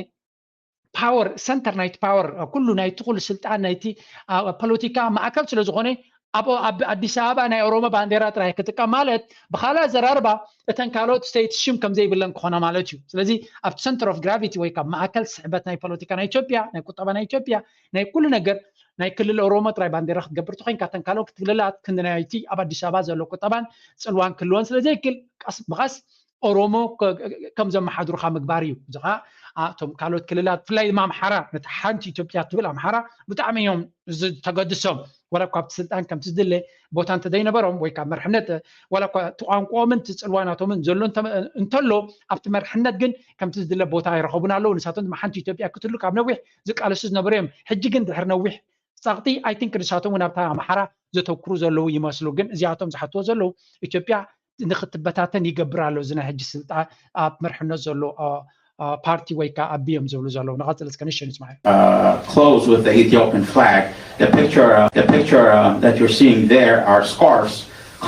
ፓወር ሰንተር ናይቲ ፓወር ኩሉ ናይቲ ኩሉ ስልጣን ናይቲ ፖለቲካ ማእከል ስለ ዝኾነ ኣብ ኣዲስ ኣበባ ናይ ኦሮሞ ባንዴራ ጥራይ ክጥቀም ማለት ብኻልእ ኣዘራርባ እተን ካልኦት ስቴት ሽም ከም ዘይብለን ክኾና ማለት እዩ። ስለዚ ኣብቲ ሰንተር ኦፍ ግራቪቲ ወይ ካብ ማእከል ስሕበት ናይ ፖለቲካ ናይ ኢትዮጵያ ናይ ቁጠባ ናይ ኢትዮጵያ ናይ ኩሉ ነገር ናይ ክልል ኦሮሞ ጥራይ ባንዴራ ክትገብር ተኮይንካ እተን ካልኦት ክልላት ክንዲ ናይቲ ኣብ ኣዲስ ኣበባ ዘሎ ቁጠባን ፅልዋን ክልወን ስለ ዘይክል ቀስ ብቐስ ኦሮሞ ከም ዘመሓድሩኻ ምግባር እዩ። እዚ ከዓ እቶም ካልኦት ክልላት ብፍላይ ድማ ኣምሓራ ነቲ ሓንቲ ኢትዮጵያ ትብል ኣምሓራ ብጣዕሚ እዮም ዝተገድሶም። ዋላ እኳ ኣብቲ ስልጣን ከምቲ ዝድለ ቦታ እንተዘይነበሮም ወይ ካብ መርሕነት ዋላ እኳ እቲ ቋንቋኦምን እቲ ፅልዋ ናቶምን ዘሎ እንተሎ ኣብቲ መርሕነት ግን ከምቲ ዝድለ ቦታ ኣይረኸቡን ኣለዉ። ንሳቶም ድማ ሓንቲ ኢትዮጵያ ክትህሉ ካብ ነዊሕ ዝቃለሱ ዝነበሩ እዮም። ሕጂ ግን ድሕሪ ነዊሕ ጸቕጢ ኣይ ቲንክ ንሳቶም እውን ኣብታ ኣምሓራ ዘተኩሩ ዘለዉ ይመስሉ። ግን እዚኣቶም ዝሓትዎ ዘለዉ ኢትዮጵያ ንክትበታተን ይገብር ኣሎ እዚ ናይ ሕጂ ስልጣን ኣብ መርሕነት ዘሎ ፓርቲ ወይ ከዓ ኣቢ እዮም ዝብሉ ዘለዉ። ንቐፅል እስከ ንእሽተይ ንስማዕ። Clothes with the Ethiopian flag. The picture, uh, the picture uh, that you're seeing there are scarves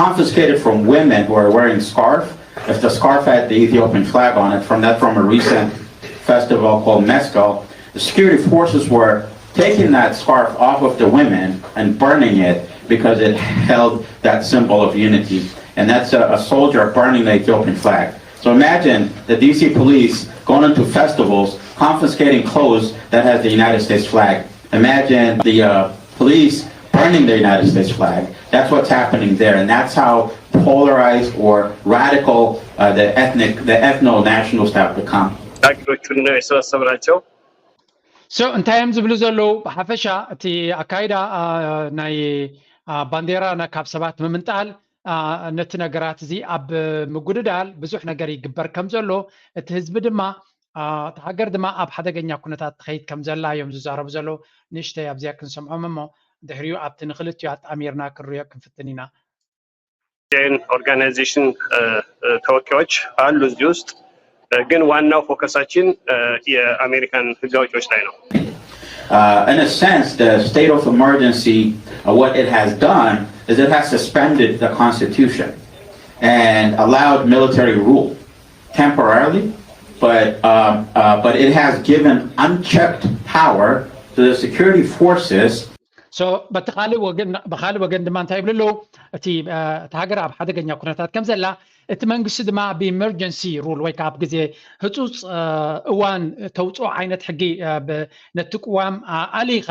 confiscated from women who are wearing scarf. If the scarf had the Ethiopian flag on it, from that from a recent festival called Meskel, the security forces were taking that scarf off of the women and burning it because it held that symbol of unity. And that's a, a soldier burning the Ethiopian flag. So imagine the D C police going into festivals, confiscating clothes that has the United States flag. Imagine the uh, police burning the United States flag. That's what's happening there, and that's how polarized or radical uh, the ethnic, the ethno-nationalists have become. ዳግሎቹን ነው የሰበሰብናቸው። So እንታይ እዮም ዝብሉ ዘለዉ? ብሓፈሻ እቲ ኣካይዳ ናይ ባንዴራ ካብ ሰባት ምምንጣል ነቲ ነገራት እዚ ኣብ ምጉድዳል ብዙሕ ነገር ይግበር ከም ዘሎ፣ እቲ ህዝቢ ድማ እታ ሃገር ድማ ኣብ ሓደገኛ ኩነታት ትኸይድ ከም ዘላ እዮም ዝዛረቡ ዘለዉ። ንእሽተይ ኣብዚኣ ክንሰምዖም እሞ ድሕሪኡ ኣብቲ ንክልቲኡ ኣጣሚርና ክንሪኦ ክንፍትን ኢና። ኦርጋናይዜሽን ተወካዮች አሉ እዚህ ውስጥ፣ ግን ዋናው ፎከሳችን የአሜሪካን ህግ አውጪዎች ላይ ነው። Uh, in a sense, the state of emergency, uh, what it has done is it has suspended the Constitution and allowed military rule temporarily, but um, uh, but it has given unchecked power to the security forces. So በቲ ካልእ ወገን ብካልእ ወገን ድማ እንታይ ይብሉ ኣለዉ? እቲ እቲ ሃገር ኣብ ሓደገኛ ኩነታት ከም ዘላ እቲ መንግስቲ ድማ ብኢመርጀንሲ ሩል ወይ ከዓ ኣብ ግዜ ህፁፅ እዋን ተውፅኦ ዓይነት ሕጊ ነቲ ቅዋም ኣሊኻ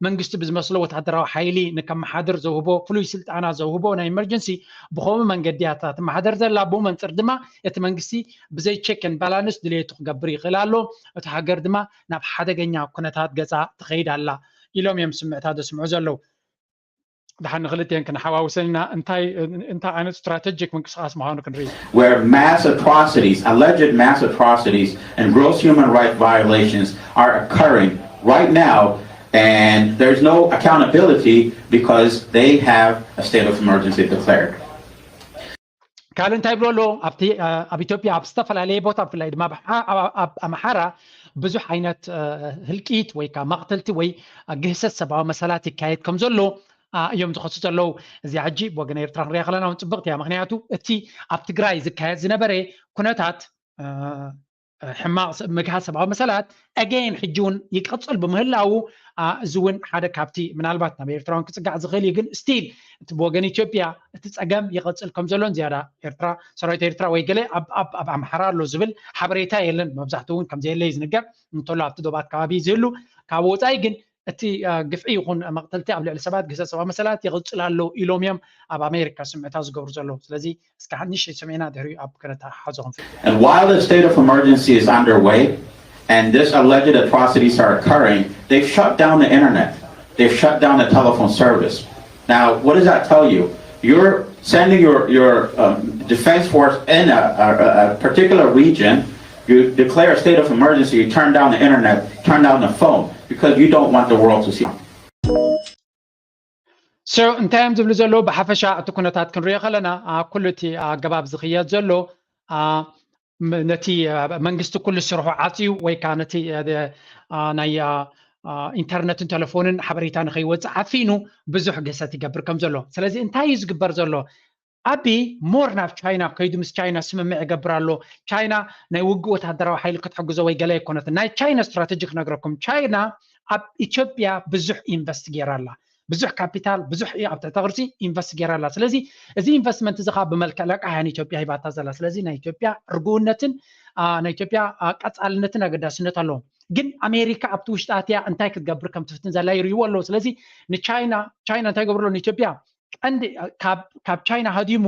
መንግስቲ ብዝመስሎ ወታደራዊ ሓይሊ ንከመሓድር ዘውህቦ ፍሉይ ስልጣና ዘውህቦ ናይ ኢመርጀንሲ ብኸምኡ መንገዲ እያ ትመሓደር ዘላ። ብኡ መንፅር ድማ እቲ መንግስቲ ብዘይ ቸክን ባላንስ ድልየቱ ክገብር ይኽእል ኣሎ። እቲ ሃገር ድማ ናብ ሓደገኛ ኩነታት ገፃ ትኸይድ ኣላ ኢሎም እዮም ስምዕታ ዘስምዑ ዘለዉ። ድሓን ንክልቲኤን ክንሓዋውሰን ኢና እንታይ እንታይ ዓይነት ስትራቴጂክ ምንቅስቃስ ምዃኑ ክንርኢ። Where mass atrocities, alleged mass atrocities, and gross human rights violations are occurring right now And there's no accountability because they have a state of emergency declared. ካልእ እንታይ ይብሎ ኣሎ? ኣብቲ ኣብ ኢትዮጵያ ኣብ ዝተፈላለየ ቦታ ብፍላይ ድማ ኣብ ኣምሓራ ብዙሕ ዓይነት ህልቂት ወይ ከዓ ማቕተልቲ ወይ ግህሰት ሰብኣዊ መሰላት ይካየድ ከም ዘሎ እዮም ዝኸሱ ዘለዉ። እዚኣ ሕጂ ብወገን ኤርትራ ክንሪኣ ከለና እውን ፅብቕቲ እያ። ምክንያቱ እቲ ኣብ ትግራይ ዝካየድ ዝነበረ ኩነታት ሕማቕ ምግሃስ ሰብኣዊ መሰላት again ሕጂ እውን ይቅፅል ብምህላው እዚ እውን ሓደ ካብቲ ምናልባት ናብ ኤርትራውን ክፅጋዕ ዝኽእል እዩ። ግን still እቲ ብወገን ኢትዮጵያ እቲ ፀገም ይቅፅል ከም ዘሎን ዝያዳ ኤርትራ ሰራዊት ኤርትራ ወይ ገለ ኣብ ኣምሓራ ኣሎ ዝብል ሓበሬታ የለን። መብዛሕትኡ እውን ከምዘየለ እዩ ዝንገር እንተሎ ኣብቲ ዶባት ከባቢ ዝህሉ ካብ ወፃኢ ግን እቲ ግፍዒ ይኹን መቕተልቲ ኣብ ልዕሊ ሰባት ግህሰት ሰብኣዊ መሰላት ይቕፅል ኣሎ ኢሎም እዮም ኣብ ኣሜሪካ ስምዕታ ዝገብሩ ዘለዉ። ስለዚ እስከ ሓንሽ ሰሚዕና ድሕሪኡ ኣብ ክነተሓሓዞ ክንፍል። And while the state of emergency is underway and this alleged atrocities are occurring, they've shut down the internet. They've shut down the telephone service. Now, what does that tell you? You're sending your, your um, defense force in a, a, a particular region, you declare a state of emergency, you turn down the internet, turn down the phone, because you don't want the world to see. So እንታይ እዮም ዝብሉ ዘለዉ? ብሓፈሻ እቲ ኩነታት ክንሪኦ ከለና ኩሉ እቲ ኣገባብ ዝኽየድ ዘሎ ነቲ መንግስቲ ኩሉ ስርሑ ዓፅዩ ወይ ከዓ ነቲ ናይ ኢንተርነትን ቴሌፎንን ሓበሬታ ንከይወፅእ ዓፊኑ ብዙሕ ግህሰት ይገብር ከም ዘሎ። ስለዚ እንታይ እዩ ዝግበር ዘሎ? ኣቢ ሞር ናብ ቻይና ከይዱ ምስ ቻይና ስምምዕ ይገብር ኣሎ። ቻይና ናይ ውግእ ወታደራዊ ሓይሊ ክትሕግዞ ወይ ገለ ኣይኮነትን። ናይ ቻይና ስትራተጂ ክነግረኩም፣ ቻይና ኣብ ኢትዮጵያ ብዙሕ ኢንቨስት ገይራ ኣላ። ብዙሕ ካፒታል ብዙሕ ኣብ ትሕተ ቅርፂ ኢንቨስት ገይራ ኣላ። ስለዚ እዚ ኢንቨስትመንት እዚ ከዓ ብመልክዕ ለቃሕ እያ ንኢትዮጵያ ሂባታ ዘላ። ስለዚ ናይ ኢትዮጵያ ርግውነትን ናይ ኢትዮጵያ ቀፃልነትን ኣገዳስነት ኣለዎም። ግን ኣሜሪካ ኣብቲ ውሽጢ ኣትያ እንታይ ክትገብር ከም ትፍትን ዘላ ይርእይዎ ኣለዉ። ስለዚ ንቻይና ቻይና እንታይ ገብርሎ ንኢትዮጵያ ቀንዲ ካብ ቻይና ሃዲሙ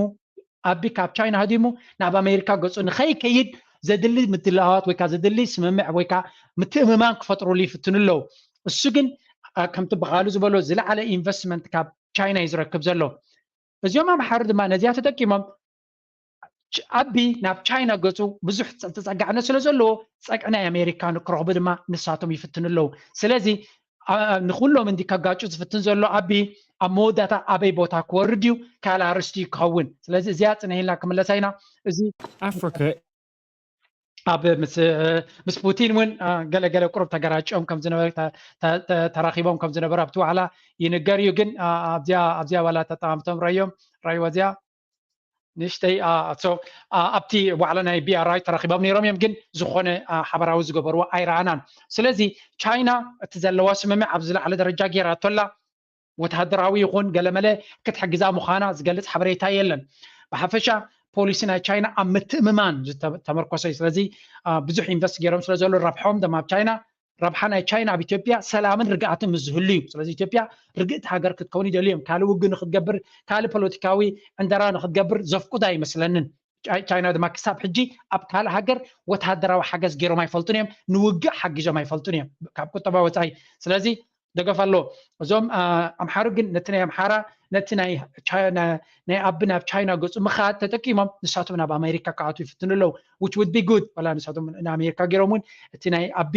ኣቢ ካብ ቻይና ሃዲሙ ናብ ኣሜሪካ ገፁ ንኸይከይድ ዘድሊ ምድላዋት ወይ ከዓ ዘድሊ ስምምዕ ወይ ከዓ ምትእምማን ክፈጥሩሉ ይፍትኑ ኣለዉ። እሱ ግን ከምቲ ብቃሉ ዝበሎ ዝለዓለ ኢንቨስትመንት ካብ ቻይና እዩ ዝረክብ ዘሎ። እዚኦም ኣምሓሩ ድማ ነዚኣ ተጠቂሞም ኣቢ ናብ ቻይና ገፁ ብዙሕ ተፀጋዕነት ስለ ዘለዎ ፀቅዒ ናይ ኣሜሪካ ንክረኽቡ ድማ ንሳቶም ይፍትኑ ኣለዉ። ስለዚ ንኩሎም እንዲ ከጋጩ ዝፍትን ዘሎ ኣቢ ኣብ መወዳእታ ኣበይ ቦታ ክወርድ እዩ ካልእ ኣርእስቲ እዩ ክኸውን። ስለዚ እዚኣ ፅንሕ ኢልና ክምለሳ ኢና። እዚ Africa ኣብ ምስ ፑቲን እውን ገለገለ ቁሩብ ተገራጭዮም ከም ዝነበረ ተራኺቦም ከም ዝነበሩ ኣብቲ ዋዕላ ይንገር እዩ። ግን ኣብዚኣ ኣብዚኣ ዋላ ተጠማምቶም ረዮም ረይዎ እዚኣ ንእሽተይ ኣብቲ ዋዕላ ናይ ቢኣራይ ተራኺቦም ነይሮም እዮም። ግን ዝኾነ ሓበራዊ ዝገበርዎ ኣይረኣናን። ስለዚ ቻይና እቲ ዘለዋ ስምምዕ ኣብ ዝለዓለ ደረጃ ገይራቶ ኣላ። ወተሃደራዊ ይኹን ገለመለ ክትሕግዛ ምዃና ዝገልፅ ሓበሬታ የለን። ብሓፈሻ ፖሊሲ ናይ ቻይና ኣብ ምትእምማን ዝተመርኮሰ እዩ። ስለዚ ብዙሕ ኢንቨስት ገይሮም ስለ ዘሎ ረብሖም ደማ ኣብ ቻይና ረብሓ ናይ ቻይና ኣብ ኢትዮጵያ ሰላምን ርግኣትን ምስ ዝህሉ እዩ። ስለዚ ኢትዮጵያ ርግእቲ ሃገር ክትከውን ይደልዩ እዮም። ካልእ ውግእ ንክትገብር ካልእ ፖለቲካዊ ዕንደራ ንክትገብር ዘፍቁድ ኣይመስለንን። ቻይና ድማ ክሳብ ሕጂ ኣብ ካልእ ሃገር ወተሃደራዊ ሓገዝ ገይሮም ኣይፈልጡን እዮም። ንውግእ ሓጊዞም ኣይፈልጡን እዮም ካብ ቁጠባ ወፃኢ። ስለዚ ደገፍ ኣሎ። እዞም ኣምሓሩ ግን ነቲ ናይ ኣምሓራ ነቲ ናይ ኣቢ ናብ ቻይና ገፁ ምኻድ ተጠቂሞም ንሳቶም ናብ ኣሜሪካ ክኣትዉ ይፍትኑ ኣለዉ። Which would be good ዋላ ንሳቶም ንኣሜሪካ ገይሮም እውን እቲ ናይ ኣቢ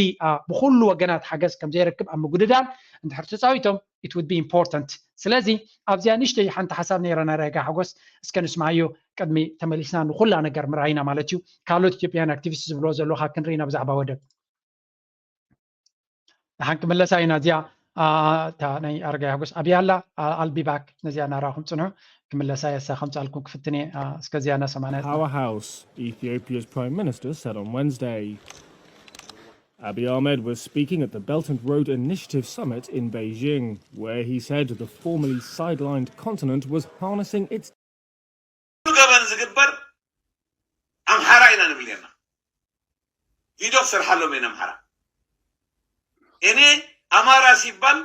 ብኩሉ ወገናት ሓገዝ ከም ዘይረክብ ኣብ ምጉድዳል እንድሕር ተፃዊቶም it would be important። ስለዚ ኣብዚኣ ንእሽተይ ሓንቲ ሓሳብ ነይራ ናይ ራይጋ ሓጎስ እስከ ንስማዓዮ ቅድሚ ተመሊስና ንኩላ ነገር ምርኣይና ማለት እዩ። ካልኦት ኢትዮጵያን ኣክቲቪስት ዝብልዎ ዘለካ ክንርኢ ኢና ብዛዕባ ወደብ። ንሓን ክምለሳ ኢና እዚኣ እታ ናይ ኣረጋይ ሓጎስ ኣብያ ኣላ ኣልቢባክ ነዚኣ ናራኹም ፅንሑ ክምለሳ የሳ ከምፃልኩም ክፍትነ እስከዚኣ እናሰማዕና Powerhouse, Ethiopia's Prime Minister said on Wednesday. Abiy Ahmed was speaking at the Belt and Road Initiative Summit in Beijing, where he said the formerly sidelined continent was harnessing its ገበን ዝግበር ኣምሓራ ኢና ንብል ኔርና። ቪድዮ ክሰርሓሎም እየ ኣምሓራ። እኔ ኣማራ ሲባል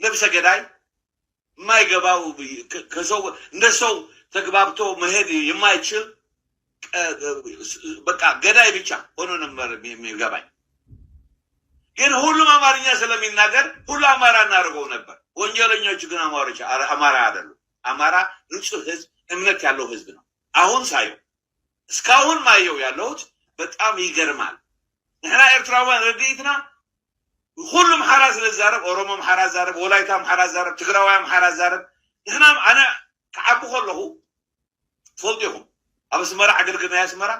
ነብሰ ገዳይ የማይገባው ከሰው እንደ ሰው ተግባብቶ መሄድ የማይችል በቃ ገዳይ ብቻ ሆኖ ነበር የሚገባኝ። ግን ሁሉም አማርኛ ስለሚናገር ሁሉ አማራ እናደርገው ነበር። ወንጀለኞቹ ግን አማሮች አማራ አይደሉም። አማራ ንጹህ ህዝብ፣ እምነት ያለው ህዝብ ነው። አሁን ሳየው እስካሁን ማየው ያለሁት በጣም ይገርማል። ንሕና ኤርትራውያን ረድኢትና ኩሉ ኣምሓራ ስለ ዝዛረብ፣ ኦሮሞ ኣምሓራ ዛረብ፣ ወላይታ ኣምሓራ ዛረብ፣ ትግራዋይ ኣምሓራ ዛረብ። ንሕና ኣነ ክዓቢ ከለኹ ትፈልጡ ኢኹም፣ ኣብ ኣስመራ ዕግርግር ናይ ኣስመራ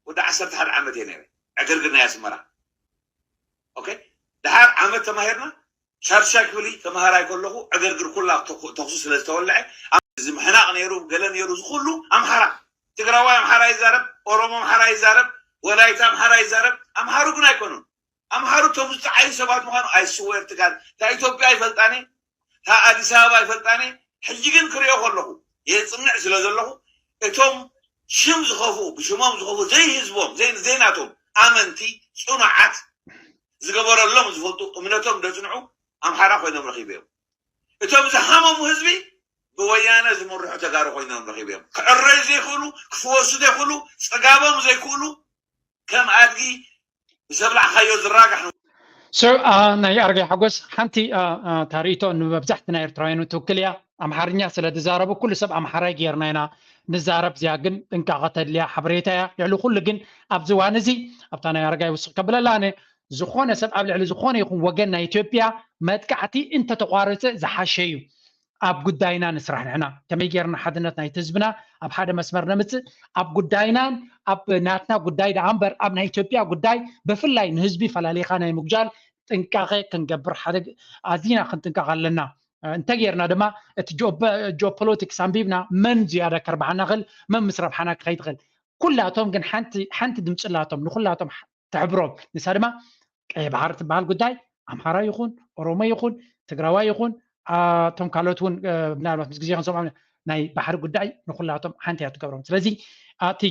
ወዲ ዓሰርተ ሓደ ዓመት እየ ነይረ። ዕግርግር ናይ ኣስመራ። ኦኬ፣ ድሓር ዓመት ተማሂርና፣ ሻድሻይ ክፍሊ ተማሃራይ ከለኹ ዕግርግር ኩላ ተኹ- ተኹሱ ስለ ዝተወልዐ፣ ኣብ- እዚ ምሕናቕ ነይሩ፣ ገለ ነይሩ፣ እዚ ኩሉ ኣምሓራ፣ ትግራዋይ ኣምሓራ ይዛረብ፣ ኦሮሞ ኣምሓራ ይዛረብ፣ ወላይታ ኣምሓራ ይዛረብ። ኣምሓሩ ግን ኣይኮኑን። ኣምሓሩ እቶም ዝጠዓዩ ሰባት ምዃኑ ኣይስወር ትጋል። እታ ኢትዮጵያ ኣይፈልጣኒ፣ እታ ኣዲስ ኣበባ ኣይፈልጣኒ። ሕጂ ግን ክሪኦ ከለኹ፣ የፅንዕ ስለ ዘለኹ፣ እቶም ሽም ዝኸፍኡ፣ ብሽሞም ዝኸፍኡ፣ ዘይህዝቦም፣ ዘይ- ዘይናቶም ኣመንቲ፣ ፅኑዓት፣ ዝገበረሎም ዝፈልጡ፣ እምነቶም ደፅንዑ ኣምሓራ ኮይኖም ረኺበዮም። እቶም ዝሃመሙ ህዝቢ ብወያነ ዝምርሑ ተጋሩ ኮይኖም ረኺበዮም። ክዕረዩ ዘይክእሉ፣ ክፍወሱ ዘይክእሉ፣ ፅጋቦም ዘይክእሉ፣ ከም ኣድጊ ምስ ኣብላዕኻዮ ዝራጋሕ። So፣ አ፣ ናይ ኣረጋይ ሓጎስ ሓንቲ፣ አ፣ አ፣ ታሪቶ ንመብዛሕቲ ናይ ኤርትራውያን ትውክል እያ። ኣምሓርኛ ስለ ዝዛረቡ ኩሉ ሰብ ኣምሓራይ ጌርና ኢና ንዛረብ። እዚኣ ግን ጥንቃቐ ተድልያ ሓበሬታ እያ። ልዕሊ ኩሉ ግን ኣብዚ እዋን እዚ ኣብታ ናይ ኣረጋይ ውስኽ ከብለላ ኣነ፣ ዝኾነ ሰብ ኣብ ልዕሊ ዝኾነ ይኹን ወገን ናይ ኢትዮጵያ መጥቃዕቲ እንተተቋረፀ ዝሓሸ እዩ። ኣብ ጉዳይና ንስራሕ ንሕና ከመይ ጌርና ሓድነት ናይቲ ህዝብና ኣብ ሓደ መስመር ነምፅእ፣ ኣብ ጉዳይናን ኣብ ናትና ጉዳይ ደኣ እምበር ኣብ ናይ ኢትዮጵያ ጉዳይ ብፍላይ ንህዝቢ ፈላሊኻ ናይ ምጉጃል ጥንቃቐ ክንገብር ሓደ ኣዚና ክንጥንቀቕ ኣለና። እንተ ጌርና ድማ እቲ ጂኦፖለቲክስ ኣንቢብና መን ዝያዳ ከርብሓና ክእል መን ምስ ረብሓና ክኸይድ ክእል ኩላቶም ግን ሓንቲ ሓንቲ ድምፂ ኣላቶም ንኩላቶም ተሕብሮም። ንሳ ድማ ቀይ ባሕሪ ትበሃል ጉዳይ ኣምሓራ ይኹን ኦሮሞ ይኹን ትግራዋይ ይኹን እቶም ካልኦት እውን ምናልባት ምስ ግዜ ክንሰምዖም ናይ ባሕሪ ጉዳይ ንኩላቶም ሓንቲ እያ ትገብሮም። ስለዚ ኣብቲ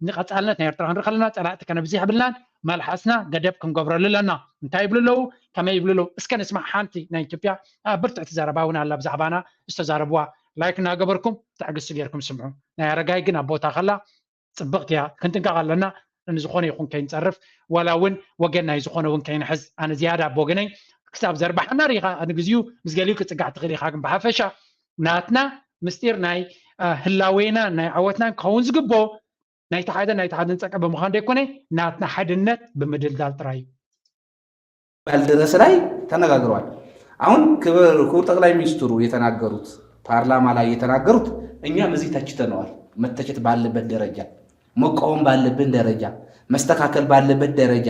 ንቐፃልነት ናይ ኤርትራ ክንርኢ ከለና ፀላእቲ ከነብዝሕ የብልናን፣ መልሓስና ገደብ ክንገብረሉ ኣለና። እንታይ ይብሉ ኣለዉ? ከመይ ይብሉ ኣለዉ? እስከ ንስማዕ። ሓንቲ ናይ ኢትዮጵያ ብርትዕቲ ዘረባ እውን ኣላ ብዛዕባና ዝተዛረብዋ። ላይክ እናገበርኩም ትዕግስቲ ጌርኩም ስምዑ። ናይ ኣረጋይ ግን ኣብ ቦታ ከላ ፅብቕቲ እያ። ክንጥንቀቕ ኣለና። ንዝኾነ ይኹን ከይንፀርፍ ዋላ እውን ወገን ናይ ዝኾነ እውን ከይንሕዝ። ኣነ ዝያዳ ኣብ ወገነይ ክሳብ ዘርባሓና ርኢኻ ንግዚኡ ምስ ገሊኡ ክፅጋዕ ትኽእል ኢኻ፣ ግን ብሓፈሻ ናትና ምስጢር ናይ ህላዌና ናይ ዓወትናን ክኸውን ዝግብኦ ናይቲ ሓደ ናይቲ ሓደ ንፀቀ ብምዃን ደይኮነ ናትና ሓድነት ብምድልዳል ጥራይ እዩ። ባልደረስ ላይ ተነጋግረዋል። አሁን ክብር ክቡር ጠቅላይ ሚኒስትሩ የተናገሩት ፓርላማ ላይ የተናገሩት እኛም እዚህ ተችተነዋል። መተቸት ባለበት ደረጃ፣ መቃወም ባለብን ደረጃ፣ መስተካከል ባለበት ደረጃ፣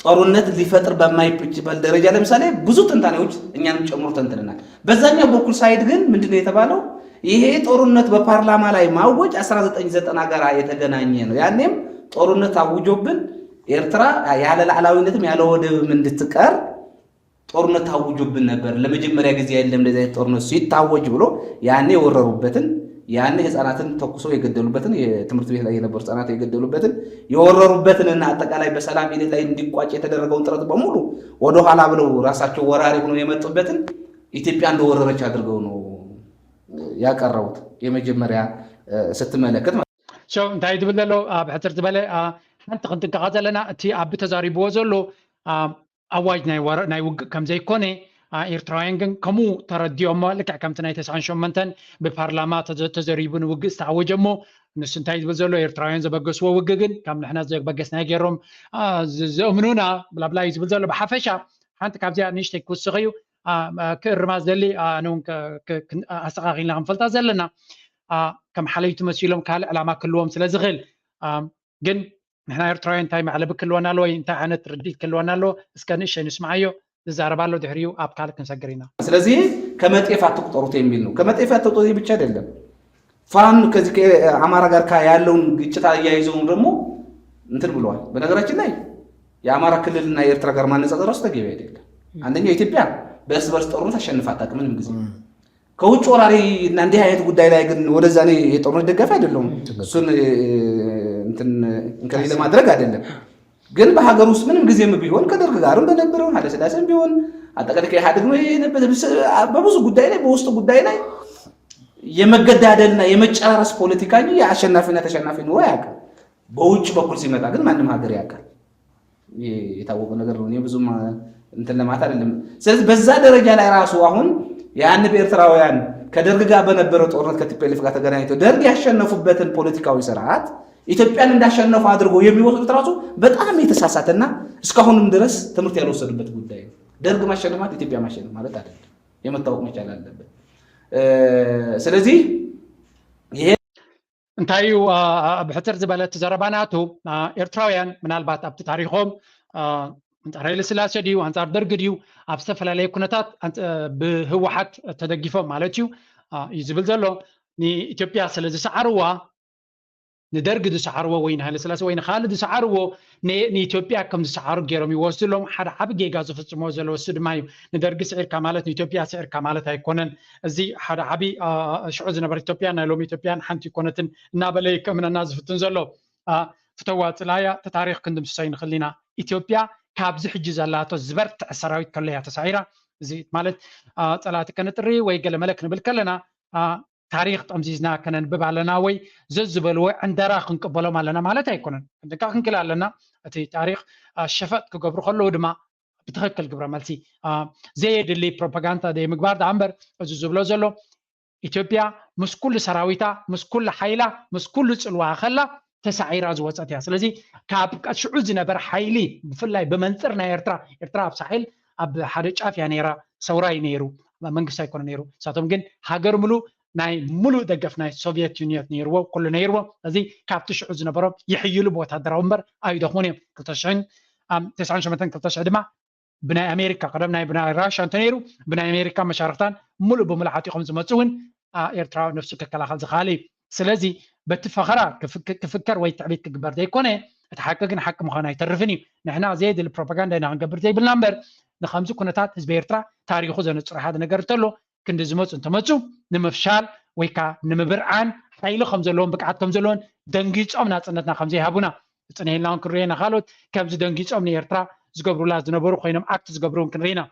ጦርነት ሊፈጥር በማይችል ደረጃ ለምሳሌ ብዙ ትንታኔዎች እኛንም ጨምሮ ተንትነናል። በዛኛው በኩል ሳይድ ግን ምንድነው የተባለው? ይሄ ጦርነት በፓርላማ ላይ ማወጅ አስራ ዘጠኝ ዘጠና ጋር የተገናኘ ነው። ያኔም ጦርነት አውጆብን ኤርትራ ያለ ሉዓላዊነትም ያለ ወደብም እንድትቀር ጦርነት ታውጆብን ነበር። ለመጀመሪያ ጊዜ አይደለም እንደዚህ አይነት ጦርነት ሲታወጅ ብሎ ያኔ የወረሩበትን ያኔ ህፃናትን ተኩሰው የገደሉበትን የትምህርት ቤት ላይ የነበሩ ህፃናት የገደሉበትን የወረሩበትን እና አጠቃላይ በሰላም ሂደት ላይ እንዲቋጭ የተደረገውን ጥረት በሙሉ ወደኋላ ብለው ራሳቸው ወራሪ ሆነው የመጡበትን ኢትዮጵያ እንደወረረች አድርገው ነው ያቀረቡት የመጀመሪያ ስትመለከት ማለት ነው። So እንታይ ትብል ዘሎ ኣብ ሕፅር ዝበለ ሓንቲ ክንጥንቀቓ ዘለና እቲ ኣቢ ተዛሪብዎ ዘሎ ኣዋጅ ናይ ውግእ ከም ዘይኮነ ኤርትራውያን ግን ከምኡ ተረዲኦሞ ልክዕ ከምቲ ናይ ተስዓን ሸሞንተን ብፓርላማ ተዘሪቡ ንውግእ ዝተኣወጀ እሞ ንሱ እንታይ ዝብል ዘሎ ኤርትራውያን ዘበገስዎ ውግእ ግን ካብ ንሕና ዘበገስናዮ ገይሮም ዘእምኑና ብላብላ እዩ ዝብል ዘሎ። ብሓፈሻ ሓንቲ ካብዚኣ ንእሽተይ ክውስኽ እዩ ክእርማ ዝደሊ ኣነ እውን ኣስተኻኺልና ክንፈልጣ ዘለና ከም ሓለይቲ መሲሎም ካልእ ዕላማ ክህልዎም ስለ ዝኽእል ግን ንሕና ኤርትራውያን እንታይ መዕለቢ ክህልወና ኣለዎ ወይ እንታይ ዓይነት ርድኢት ክህልወና ኣለዎ እስከ ንእሸይ ንስምዓዮ ዝዛረብ ኣሎ ድሕሪኡ ኣብ ካልእ ክንሰግር ኢና። ስለዚህ ከመጤፍ አትቁጠሩት የሚል ነው። ከመጤፍ አትቁጠሩት ብቻ አይደለም ፋኖ ከዚህ ከአማራ ጋር ያለውን ግጭት አያይዘውም ደግሞ እንትን ብለዋል። በነገራችን ላይ የአማራ ክልልና የኤርትራ ጋር ማነጻጸር ራሱ ተገቢ አይደለም። አንደኛው ኢትዮጵያ በእርስ በርስ ጦርነት አሸንፋ አታውቅም ምንም ጊዜ። ከውጭ ወራሪ እና እንዲህ አይነት ጉዳይ ላይ ግን ወደዛ እኔ የጦርነት ደጋፊ አይደለሁም። እሱን እንትን እንከሌ ለማድረግ አይደለም። ግን በሀገር ውስጥ ምንም ጊዜም ቢሆን ከደርግ ጋርም በነበረው ኃይለ ሥላሴም ቢሆን አጠቃላይ ከኢህአዴግ ነው የነበረ በብዙ ጉዳይ ላይ በውስጥ ጉዳይ ላይ የመገዳደልና የመጨራረስ ፖለቲካ እንጂ የአሸናፊና ተሸናፊ ኑሮ አያውቅም። በውጭ በኩል ሲመጣ ግን ማንም ሀገር ያውቃል። የታወቀ ነገር ነው። እኔ ብዙም እንትን ለማለት አይደለም። ስለዚህ በዛ ደረጃ ላይ ራሱ አሁን ያን በኤርትራውያን ከደርግ ጋር በነበረው ጦርነት ከ ቲ ፒ ኤል ኤፍ ጋር ተገናኝተው ደርግ ያሸነፉበትን ፖለቲካዊ ስርዓት ኢትዮጵያን እንዳሸነፉ አድርገው የሚወስዱት ራሱ በጣም የተሳሳተና እስካሁንም ድረስ ትምህርት ያልወሰዱበት ጉዳይ ነው። ደርግ ማሸነፍ ማለት ኢትዮጵያ ማሸነፍ ማለት አይደለም። የመታወቅ መቻል አለበት። ስለዚህ ይሄ እንታይ እዩ ብሕፅር ዝበለ እቲ ዘረባ ናቱ? ኤርትራውያን ምናልባት ኣብቲ ታሪኾም ኣንፃር ሃይለ ስላሴ ድዩ ኣንፃር ደርግ ድዩ ኣብ ዝተፈላለየ ኩነታት ብህወሓት ተደጊፎም ማለት እዩ እዩ ዝብል ዘሎ። ንኢትዮጵያ ስለ ዝሰዓርዋ ንደርግ ዝሰዓርዎ ወይ ንሃይለ ስላሴ ወይ ንካልእ ዝሰዓርዎ ንኢትዮጵያ ከም ዝሰዓሩ ገይሮም ይወስዱ ኣለዎም። ሓደ ዓቢ ጌጋ ዝፍፅሞ ዘለዉ እሱ ድማ እዩ። ንደርጊ ስዒርካ ማለት ንኢትዮጵያ ስዒርካ ማለት ኣይኮነን። እዚ ሓደ ዓቢ ሽዑ ዝነበረ ኢትዮጵያ ናይ ሎሚ ኢትዮጵያን ሓንቲ ይኮነትን እናበለ ይከምነና ዝፍትን ዘሎ። ፍተዋ ፅላያ እቲ ታሪኽ ክንድምስሶ ይንኽእል ኢና። ኢትዮጵያ ካብዚ ሕጂ ዘላቶ ዝበርትዐ ሰራዊት ከለያ ተሳዒራ እዚ ማለት ፀላእቲ ከነጥሪ ወይ ገለመለ ክንብል ከለና ታሪኽ ጠምዚዝና ከነንብብ ኣለና ወይ ዘዝበልዎ ዕንደራ ክንቅበሎም ኣለና ማለት ኣይኮነን። ክንጥንቀቕ ክንክእል ኣለና። እቲ ታሪኽ ሸፈጥ ክገብሩ ከለዉ ድማ ብትኽክል ግብረ መልሲ ዘየድሊ ፕሮፓጋንዳ ዘይምግባር ደኣ እምበር እዚ ዝብሎ ዘሎ ኢትዮጵያ ምስ ኩሉ ሰራዊታ ምስ ኩሉ ሓይላ ምስ ኩሉ ፅልዋ ከላ ተሳዒራ ዝወፀት እያ። ስለዚ ካብ ሽዑ ዝነበረ ሓይሊ ብፍላይ ብመንፅር ናይ ኤርትራ ኤርትራ ኣብ ሳሕል ኣብ ሓደ ጫፍ እያ ነይራ። ሰውራ እዩ ነይሩ፣ መንግስቲ ኣይኮነ ነይሩ። ንሳቶም ግን ሃገር ምሉእ ናይ ሙሉእ ደገፍ ናይ ሶቪየት ዩኒየት ነይርዎ፣ ኩሉ ነይርዎ። እዚ ካብቲ ሽዑ ዝነበሮም ይሕይሉ ብወታደራዊ እምበር ኣይደኽሙን እዮም። ክልተ ሽሕን ተስዓን ሸሞንተን ክልተ ሽሕ ድማ ብናይ ኣሜሪካ ቀደም ናይ ብናይ ራሻ እንተነይሩ ብናይ ኣሜሪካ መሻርክታን ሙሉእ ብምሉእ ዓጢቖም ዝመፁ እውን ኤርትራዊ ነፍሱ ክከላኸል ዝኽኣል እዩ። ስለዚ በቲ ፈኸራ ክፍከር ወይ ትዕቢት ክግበር ዘይኮነ እቲ ሓቂ ግን ሓቂ ምዃኑ ኣይተርፍን እዩ። ንሕና ዘየድሊ ፕሮፓጋንዳ ኢና ክንገብር ዘይብልና እምበር ንከምዚ ኩነታት ህዝቢ ኤርትራ ታሪኹ ዘነፅሮ ሓደ ነገር እንተሎ ክንዲ ዝመፁ እንተመፁ ንምፍሻል ወይ ከዓ ንምብርዓን ሓይሊ ከም ዘለዎም ብቅዓት ከም ዘለዎን ደንጊፆም ናፅነትና ከም ዘይሃቡና ዝፅንሄልና እውን ክንሪኦ ኢና። ካልኦት ከምዚ ደንጊፆም ንኤርትራ ዝገብሩላ ዝነበሩ ኮይኖም ኣክት ዝገብሩ እውን ክንርኢ ኢና።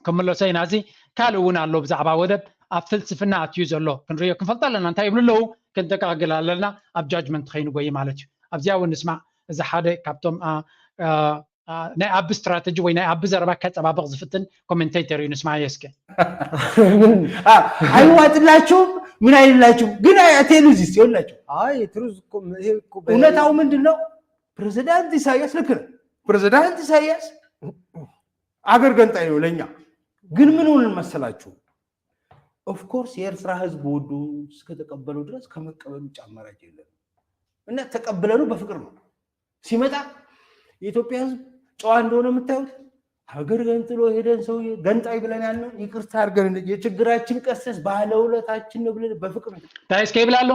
ክምለሶ ኢና። እዚ ካልእ እውን ኣሎ ብዛዕባ ወደብ ኣብ ፍልስፍና ኣትዩ ዘሎ ክንሪኦ ክንፈልጦ ኣለና። እንታይ ይብሉ ኣለዉ ክንጠቃግል ኣለና ኣብ ጃጅመንት ከይንጎይ ማለት እዩ። ኣብዚኣ እውን ንስማዕ። እዚ ሓደ ካብቶም ናይ ኣቢ ስትራተጂ ወይ ናይ ኣቢ ዘረባ ከፀባበቕ ዝፍትን ኮሜንቴተር እዩ። ንስማዕ እስከ። አይዋጥላችሁም ምን አይልላችሁም ግን አቴሉ ዚስ ይላችሁ። አይ ትሩዝ እውነታው ምንድን ነው? ፕሬዚዳንት ኢሳያስ ልክ ነው። ፕሬዚዳንት ኢሳያስ አገር ገንጣይ ነው ለኛ። ግን ምን ሆንን መሰላችሁ? ኦፍኮርስ የኤርትራ ህዝብ ወዱ እስከተቀበለው ድረስ ከመቀበል ውጭ አማራጭ የለም። እና ተቀብለኑ በፍቅር ነው ሲመጣ የኢትዮጵያ ህዝብ ጨዋ እንደሆነ የምታዩት ሀገር ገንጥሎ ሄደን ሰውዬ ገንጣይ ብለን ያልነው ይቅርታ አድርገን የችግራችን ቀሰስ ባለውለታችን ነው ብለን በፍቅር ነው። እንታይ እስከ ይብል ኣሎ?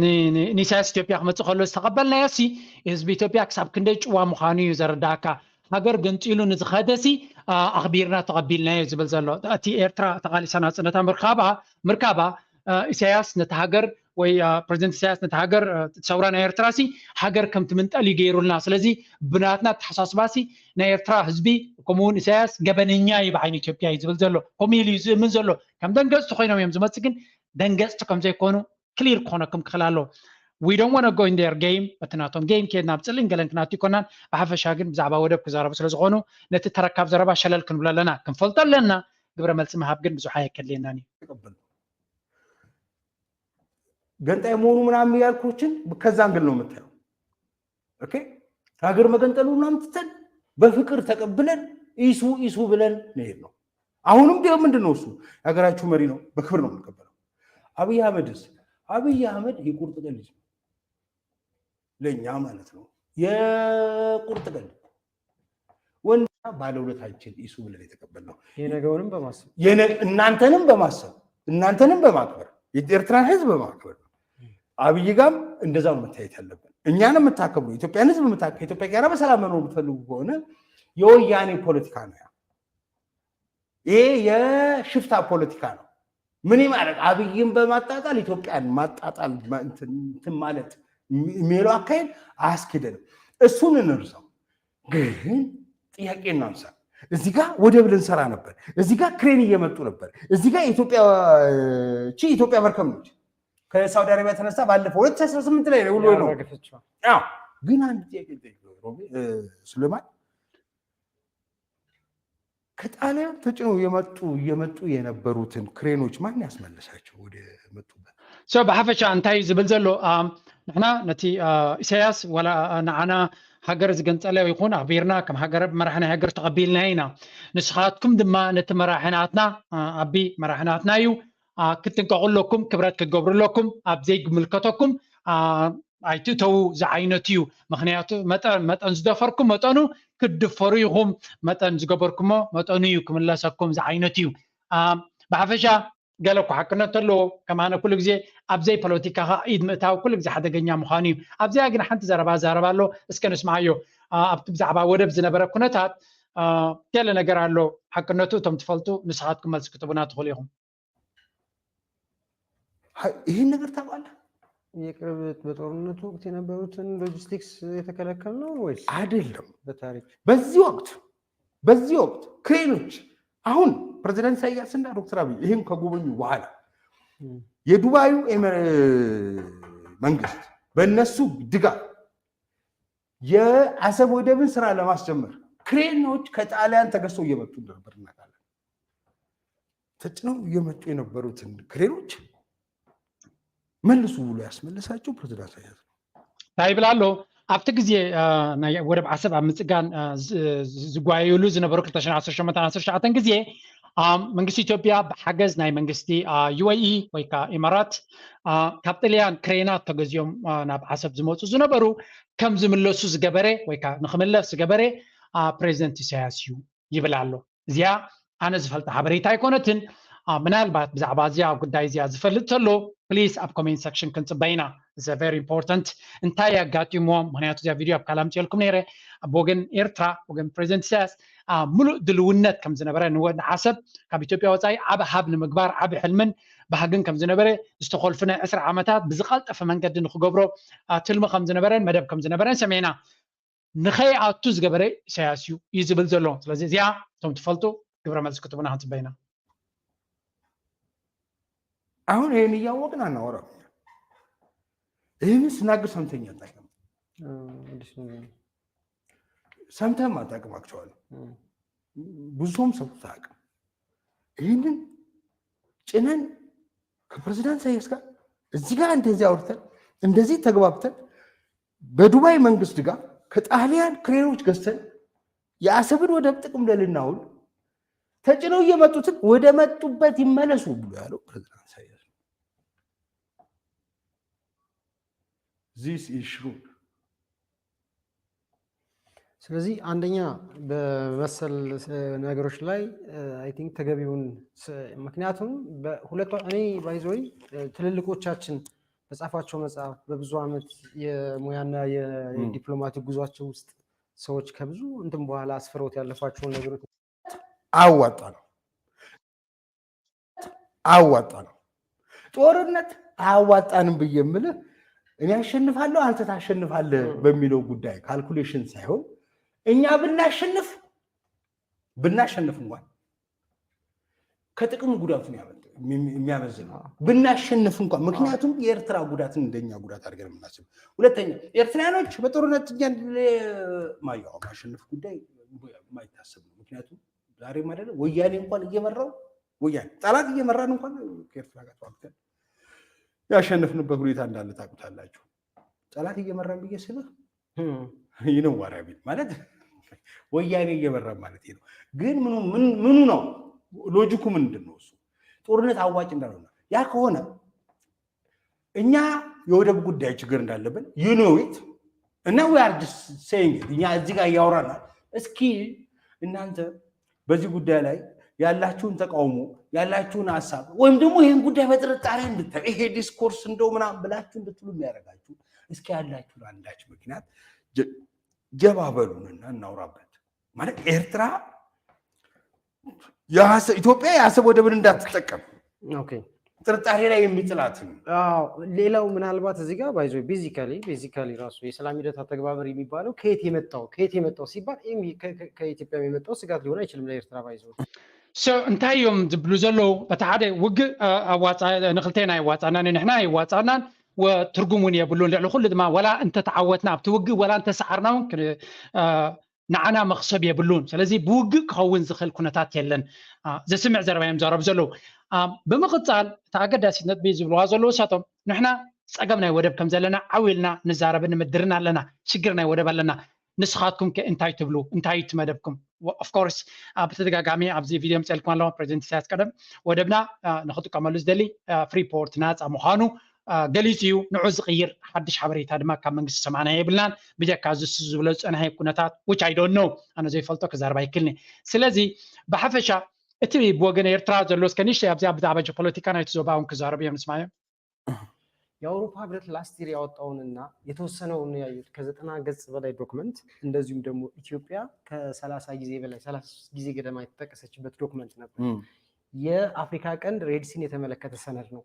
ንኢሳያስ ኢትዮጵያ ክመፅእ ከሎ ዝተቐበልናዮ ሲ ህዝቢ ኢትዮጵያ ክሳብ ክንደይ ጭዋ ምዃኑ እዩ ዘረዳእካ። ሃገር ገንፂሉ ንዝኸደ ሲ ኣኽቢርና ተቐቢልናዮ ዝብል ዘሎ እቲ ኤርትራ ተቓሊሳ ናፅነታ ምርካባ ምርካባ ኢሳያስ ነቲ ሃገር ወይ ፕሬዚደንት ኢሳያስ ነቲ ሃገር ሰውራ ናይ ኤርትራ ሲ ሃገር ከም ትምንጠል እዩ ገይሩልና። ስለዚ ብናትና ኣተሓሳስባ ሲ ናይ ኤርትራ ህዝቢ ከምኡ እውን ኢሳያስ ገበነኛ እዩ ብዓይኒ ኢትዮጵያ እዩ ዝብል ዘሎ። ከምኡ ኢሉ እዩ ዝእምን ዘሎ። ከም ደንገፅቲ ኮይኖም እዮም ዝመፅእ፣ ግን ደንገፅቲ ከም ዘይኮኑ ክሊር ክኾነኩም ክኽእል ኣለዎ። We don't want to go in their game። በቲ ናቶም ጌም ከይድና ኣብ ፅልእን ገለን ክንኣቱ ይኮናን። ብሓፈሻ ግን ብዛዕባ ወደብ ክዛረቡ ስለ ዝኾኑ ነቲ ተረካብ ዘረባ ሸለል ክንብሎ ኣለና። ክንፈልጦ ኣለና። ግብረ መልሲ ምሃብ ግን ብዙሕ ኣየከድልየናን እዩ። ገንጣይ መሆኑ ምናምን ያልኮችን ከዛ አንግል ነው የምታየው። ኦኬ ሀገር መገንጠሉ ምናምን ትተን በፍቅር ተቀብለን ኢሱ ኢሱ ብለን ነው የሄድነው። አሁንም ቢሆን ምንድን ነው እሱ የሀገራችሁ መሪ ነው፣ በክብር ነው የምንቀበለው። አብይ አህመድስ አብይ አህመድ የቁርጥ ቀን ልጅ ነው ለእኛ ማለት ነው። የቁርጥ ቀን ወንድና ባለውለታችን ኢሱ ብለን የተቀበልነው የነገውንም በማሰብ እናንተንም በማሰብ እናንተንም በማክበር የኤርትራን ህዝብ በማክበር አብይ ጋም እንደዛ ነው መታየት ያለብን። እኛን የምታከብሩ ኢትዮጵያን ህዝብ ከኢትዮጵያ ጋር በሰላም መኖር የምትፈልጉ ከሆነ የወያኔ ፖለቲካ ነው። ይሄ የሽፍታ ፖለቲካ ነው። ምን ማለት አብይን በማጣጣል ኢትዮጵያን ማጣጣል እንትን ማለት የሚለው አካሄድ አያስኬደንም። እሱን እንርሳው። ግን ጥያቄ እናንሳ። እዚህ ጋር ወደብ ልንሰራ ነበር። እዚህ ጋር ክሬን እየመጡ ነበር። እዚህ ጋር ኢትዮጵያ ቺ ኢትዮጵያ መርከብ ነች። ከሳውዲ አረቢያ ተነሳ ባለፈው ሁለት ሺህ አስራ ስምንት ላይ ነው ውሎ ነው። አዎ፣ ግን አንድ ጥያቄ ልጠይቅህ ሮቤ፣ እ፣ ሱሌማን፣ ከጣሊያን ተጭነው የመጡ እየመጡ የነበሩትን ክሬኖች ማን ያስመለሳቸው ወደ መጡበት? So ብሓፈሻ እንታይ እዩ ዝብል ዘሎ? ንሕና ነቲ ኢሳያስ ዋላ ንዓና ሃገር ዝገንጸለ ይኹን ኣኽቢርና ከም ሃገር መራሒ ናይ ሃገር ተቐቢልና ኢና። ንስኻትኩም ድማ ነቲ መራሒ ናትና ኣቢ መራሒ ናትና እዩ ክትጥንቀቑ ኣለኩም፣ ክብረት ክትገብሩ ኣለኩም። ኣብ ዘይምልከተኩም ኣይትእተዉ ዝዓይነቱ እዩ። ምክንያቱ መጠን መጠን ዝደፈርኩም መጠኑ ክትድፈሩ ኢኹም፣ መጠን ዝገበርኩሞ መጠኑ እዩ ክምለሰኩም ዝዓይነቱ እዩ። ብሓፈሻ ገለ እኮ ሓቅነት ኣለዎ። ከም ኣነ ኩሉ ግዜ ኣብ ዘይፖለቲካ ከዓ ኢድ ምእታው ኩሉ ግዜ ሓደገኛ ምዃኑ እዩ። ኣብዚኣ ግን ሓንቲ ዘረባ ዛረባ ኣሎ፣ እስከ ንስምዓዮ። ኣብቲ ብዛዕባ ወደብ ዝነበረ ኩነታት ገለ ነገር ኣሎ፣ ሓቅነቱ እቶም ትፈልጡ ንስኻትኩም መልሲ ክትቡና ትኽእሉ ኢኹም። ይህን ነገር ታውቃለህ? የቅርብ በጦርነቱ ወቅት የነበሩትን ሎጂስቲክስ የተከለከል ነው ወይስ አይደለም። በታሪክ በዚህ ወቅት በዚህ ወቅት ክሬኖች አሁን ፕሬዚደንት ኢሳያስና ዶክተር አብይ ይህን ከጎበኙ በኋላ የዱባዩ መንግስት በእነሱ ድጋፍ የአሰብ ወደብን ስራ ለማስጀመር ክሬኖች ከጣሊያን ተገዝተው እየመጡ እንደነበር እናውቃለን። ተጭነው እየመጡ የነበሩትን ክሬኖች መልሱ ብሎ ያስመለሳቸው ፕሬዚዳንት ኢሳያስ ነው። እንታይ ይብል ኣሎ? ኣብቲ ግዜ ወደብ ዓሰብ ኣብ ምፅጋን ዝጓየሉ ዝነበሩ ክልተ ሽሕን ዓሰርተ ሸሞንተን ዓሰርተ ትሽዓተን ግዜ መንግስቲ ኢትዮጵያ ብሓገዝ ናይ መንግስቲ ዩኤኢ ወይ ከዓ ኢማራት ካብ ጥልያን ክሬናት ተገዚኦም ናብ ዓሰብ ዝመፁ ዝነበሩ ከም ዝምለሱ ዝገበረ ወይ ከዓ ንክምለስ ዝገበረ ፕሬዚደንት ኢሳያስ እዩ ይብል ኣሎ። እዚኣ ኣነ ዝፈልጣ ሓበሬታ ኣይኮነትን። ምናልባት ብዛዕባ እዚኣ ጉዳይ እዚኣ ዝፈልጥ ተሎ ፕሊስ ኣብ ኮሜንት ሰክሽን ክንፅበይና። It's very important እንታይ ኣጋጢምዎም። ምክንያቱ እዚኣ ቪድዮ ኣብ ካላ ምፅኤልኩም ነይረ። ኣብ ወገን ኤርትራ ወገን ፕሬዚደንት ኢሳያስ ሙሉእ ድልውነት ከም ዝነበረ ንወዲ ዓሰብ ካብ ኢትዮጵያ ወፃኢ ዓብ ሃብ ንምግባር ዓብ ሕልምን ባህግን ከም ዝነበረ ዝተኮልፉ ናይ ዕስራ ዓመታት ብዝቀልጠፈ መንገዲ ንክገብሮ ትልሚ ከም ዝነበረን መደብ ከም ዝነበረን ሰሚዕና። ንኸይኣቱ ዝገበረ ኢሳያስ እዩ እዩ ዝብል ዘሎ። ስለዚ እዚኣ እቶም ትፈልጡ ግብረ መልሲ ክትቡና ክንፅበይና። አሁን ይህን እያወቅን አናወራም። ይህን ስናገር ሰምተኛ አታውቅም። ሰምተህም አታውቅም። አክቹዋሊ ብዙ ሰውም ሰምቶ አያውቅም። ይህንን ጭነን ከፕሬዚዳንት ኢሳያስ ጋር እዚህ ጋር እንደዚህ አውርተን እንደዚህ ተግባብተን በዱባይ መንግስት ጋር ከጣሊያን ክሬኖች ገዝተን የአሰብን ወደብ ጥቅም ላይ ልናውል ተጭነው እየመጡትን ወደ መጡበት ይመለሱ ብሎ ያለው ፕሬዚዳንት ኢሳያስ ነው። This is shrewd። ስለዚህ አንደኛ በመሰል ነገሮች ላይ አይ ቲንክ ተገቢውን ምክንያቱም በሁለቱ እኔ ባይዞይ ትልልቆቻችን በጻፏቸው መጽሐፍ በብዙ ዓመት የሙያና የዲፕሎማቲክ ጉዟቸው ውስጥ ሰዎች ከብዙ እንትን በኋላ አስፍረውት ያለፏቸውን ነገሮች አዋጣ ነው አዋጣ ነው። ጦርነት አያዋጣንም ብዬ የምልህ እኔ አሸንፋለሁ አንተ ታሸንፋለህ በሚለው ጉዳይ ካልኩሌሽን ሳይሆን እኛ ብናሸንፍ ብናሸንፍ እንኳን ከጥቅሙ ጉዳቱን የሚያመዝን ነው። ብናሸንፍ እንኳን ምክንያቱም የኤርትራ ጉዳትን እንደኛ ጉዳት አድርገን የምናስብ። ሁለተኛ ኤርትራያኖች በጦርነት እኛ ማየው ማሸነፍ ጉዳይ የማይታሰብ ነው። ምክንያቱም ዛሬም አይደለም ወያኔ እንኳን እየመራው ወያኔ ጠላት እየመራን እንኳን ከኤርትራ ጋር ተዋግተን ያሸነፍንበት ሁኔታ እንዳለ ታውቁታላችሁ። ጠላት እየመራን ብዬ ስልህ ይነዋራቢል ማለት ወያኔ እየመራን ማለት ነው። ግን ምኑ ነው ሎጂኩ ምንድን ነው? እሱ ጦርነት አዋጭ እንዳልሆነ ያ ከሆነ እኛ የወደብ ጉዳይ ችግር እንዳለብን you know it እና we are just saying it እኛ እዚህ ጋር እያወራናል። እስኪ እናንተ በዚህ ጉዳይ ላይ ያላችሁን ተቃውሞ ያላችሁን ሀሳብ ወይም ደግሞ ይህን ጉዳይ በጥርጣሬ እንድታዩ ይሄ ዲስኮርስ እንደው ምናምን ብላችሁ እንድትሉ የሚያደርጋችሁ እስኪ ያላችሁን አንዳች ምክንያት ጀባ በሉንና እናውራበት። ማለት ኤርትራ ኢትዮጵያ የአሰብ ወደብን እንዳትጠቀም ጥርጣሬ ላይ የሚጥላትን። ሌላው ምናልባት እዚህ ጋር ባይዞ basically basically ራሱ የሰላም ሂደት አተገባበር የሚባለው ከየት የመጣው ከየት የመጣው ሲባል ከኢትዮጵያ የመጣው ስጋት ሊሆን አይችልም ለኤርትራ ባይዞ እንታይ እዮም ዝብሉ ዘለዉ? በቲ ሓደ ውግእ ንክልቴና ይዋፃና ንሕና ይዋፃናን ትርጉም እውን የብሉን። ልዕሊ ኩሉ ድማ ወላ እንተተዓወትና ኣብቲ ውግእ ወላ እንተሰዓርና እውን ንዓና መኽሰብ የብሉን። ስለዚ ብውግእ ክኸውን ዝኽእል ኩነታት የለን። ዘስምዕ ዘረባ እዮም ዘረቡ ዘለዉ። ብምቕፃል እቲ ኣገዳሲት ነጥቢ ዝብልዋ ዘለዉ እሳቶም ንሕና ፀገም ናይ ወደብ ከም ዘለና ዓው ኢልና ንዛረብን ንምድርን ኣለና። ሽግር ናይ ወደብ ኣለና። ንስኻትኩም ከ እንታይ ትብሉ? እንታይ ትመደብኩም? Of course፣ ብተደጋጋሚ ኣብዚ ቪድዮ ምፅልኩም ኣለዎ። ፕሬዚደንት ኢሳያስ ቀደም ወደብና ንክጥቀመሉ ዝደሊ ፍሪፖርት ናፃ ምዃኑ ገሊፁ እዩ። ንዑ ዝቕይር ሓድሽ ሓበሬታ ድማ ካብ መንግስቲ ሰማዕና የብልናን። ብጀካ እዚ ዝብሎ ዝፀንሐ ኩነታት which I don't know፣ ኣነ ዘይፈልጦ ክዛረብ ኣይክልኒ። ስለዚ ብሓፈሻ እቲ ብወገን ኤርትራ ዘሎ እስከ ንእሽተይ ኣብዚ ብዛዕባ ፖለቲካ ናይቲ ዞባ እውን ክዛረቡ እዮም። ንስማዮ። የአውሮፓ ህብረት ላስት ይር ያወጣውንና የተወሰነውን ያዩት ከዘጠና ገጽ በላይ ዶክመንት፣ እንደዚሁም ደግሞ ኢትዮጵያ ከ30 ጊዜ በላይ፣ 33 ጊዜ ገደማ የተጠቀሰችበት ዶክመንት ነበር። የአፍሪካ ቀንድ ሬድሲን የተመለከተ ሰነድ ነው።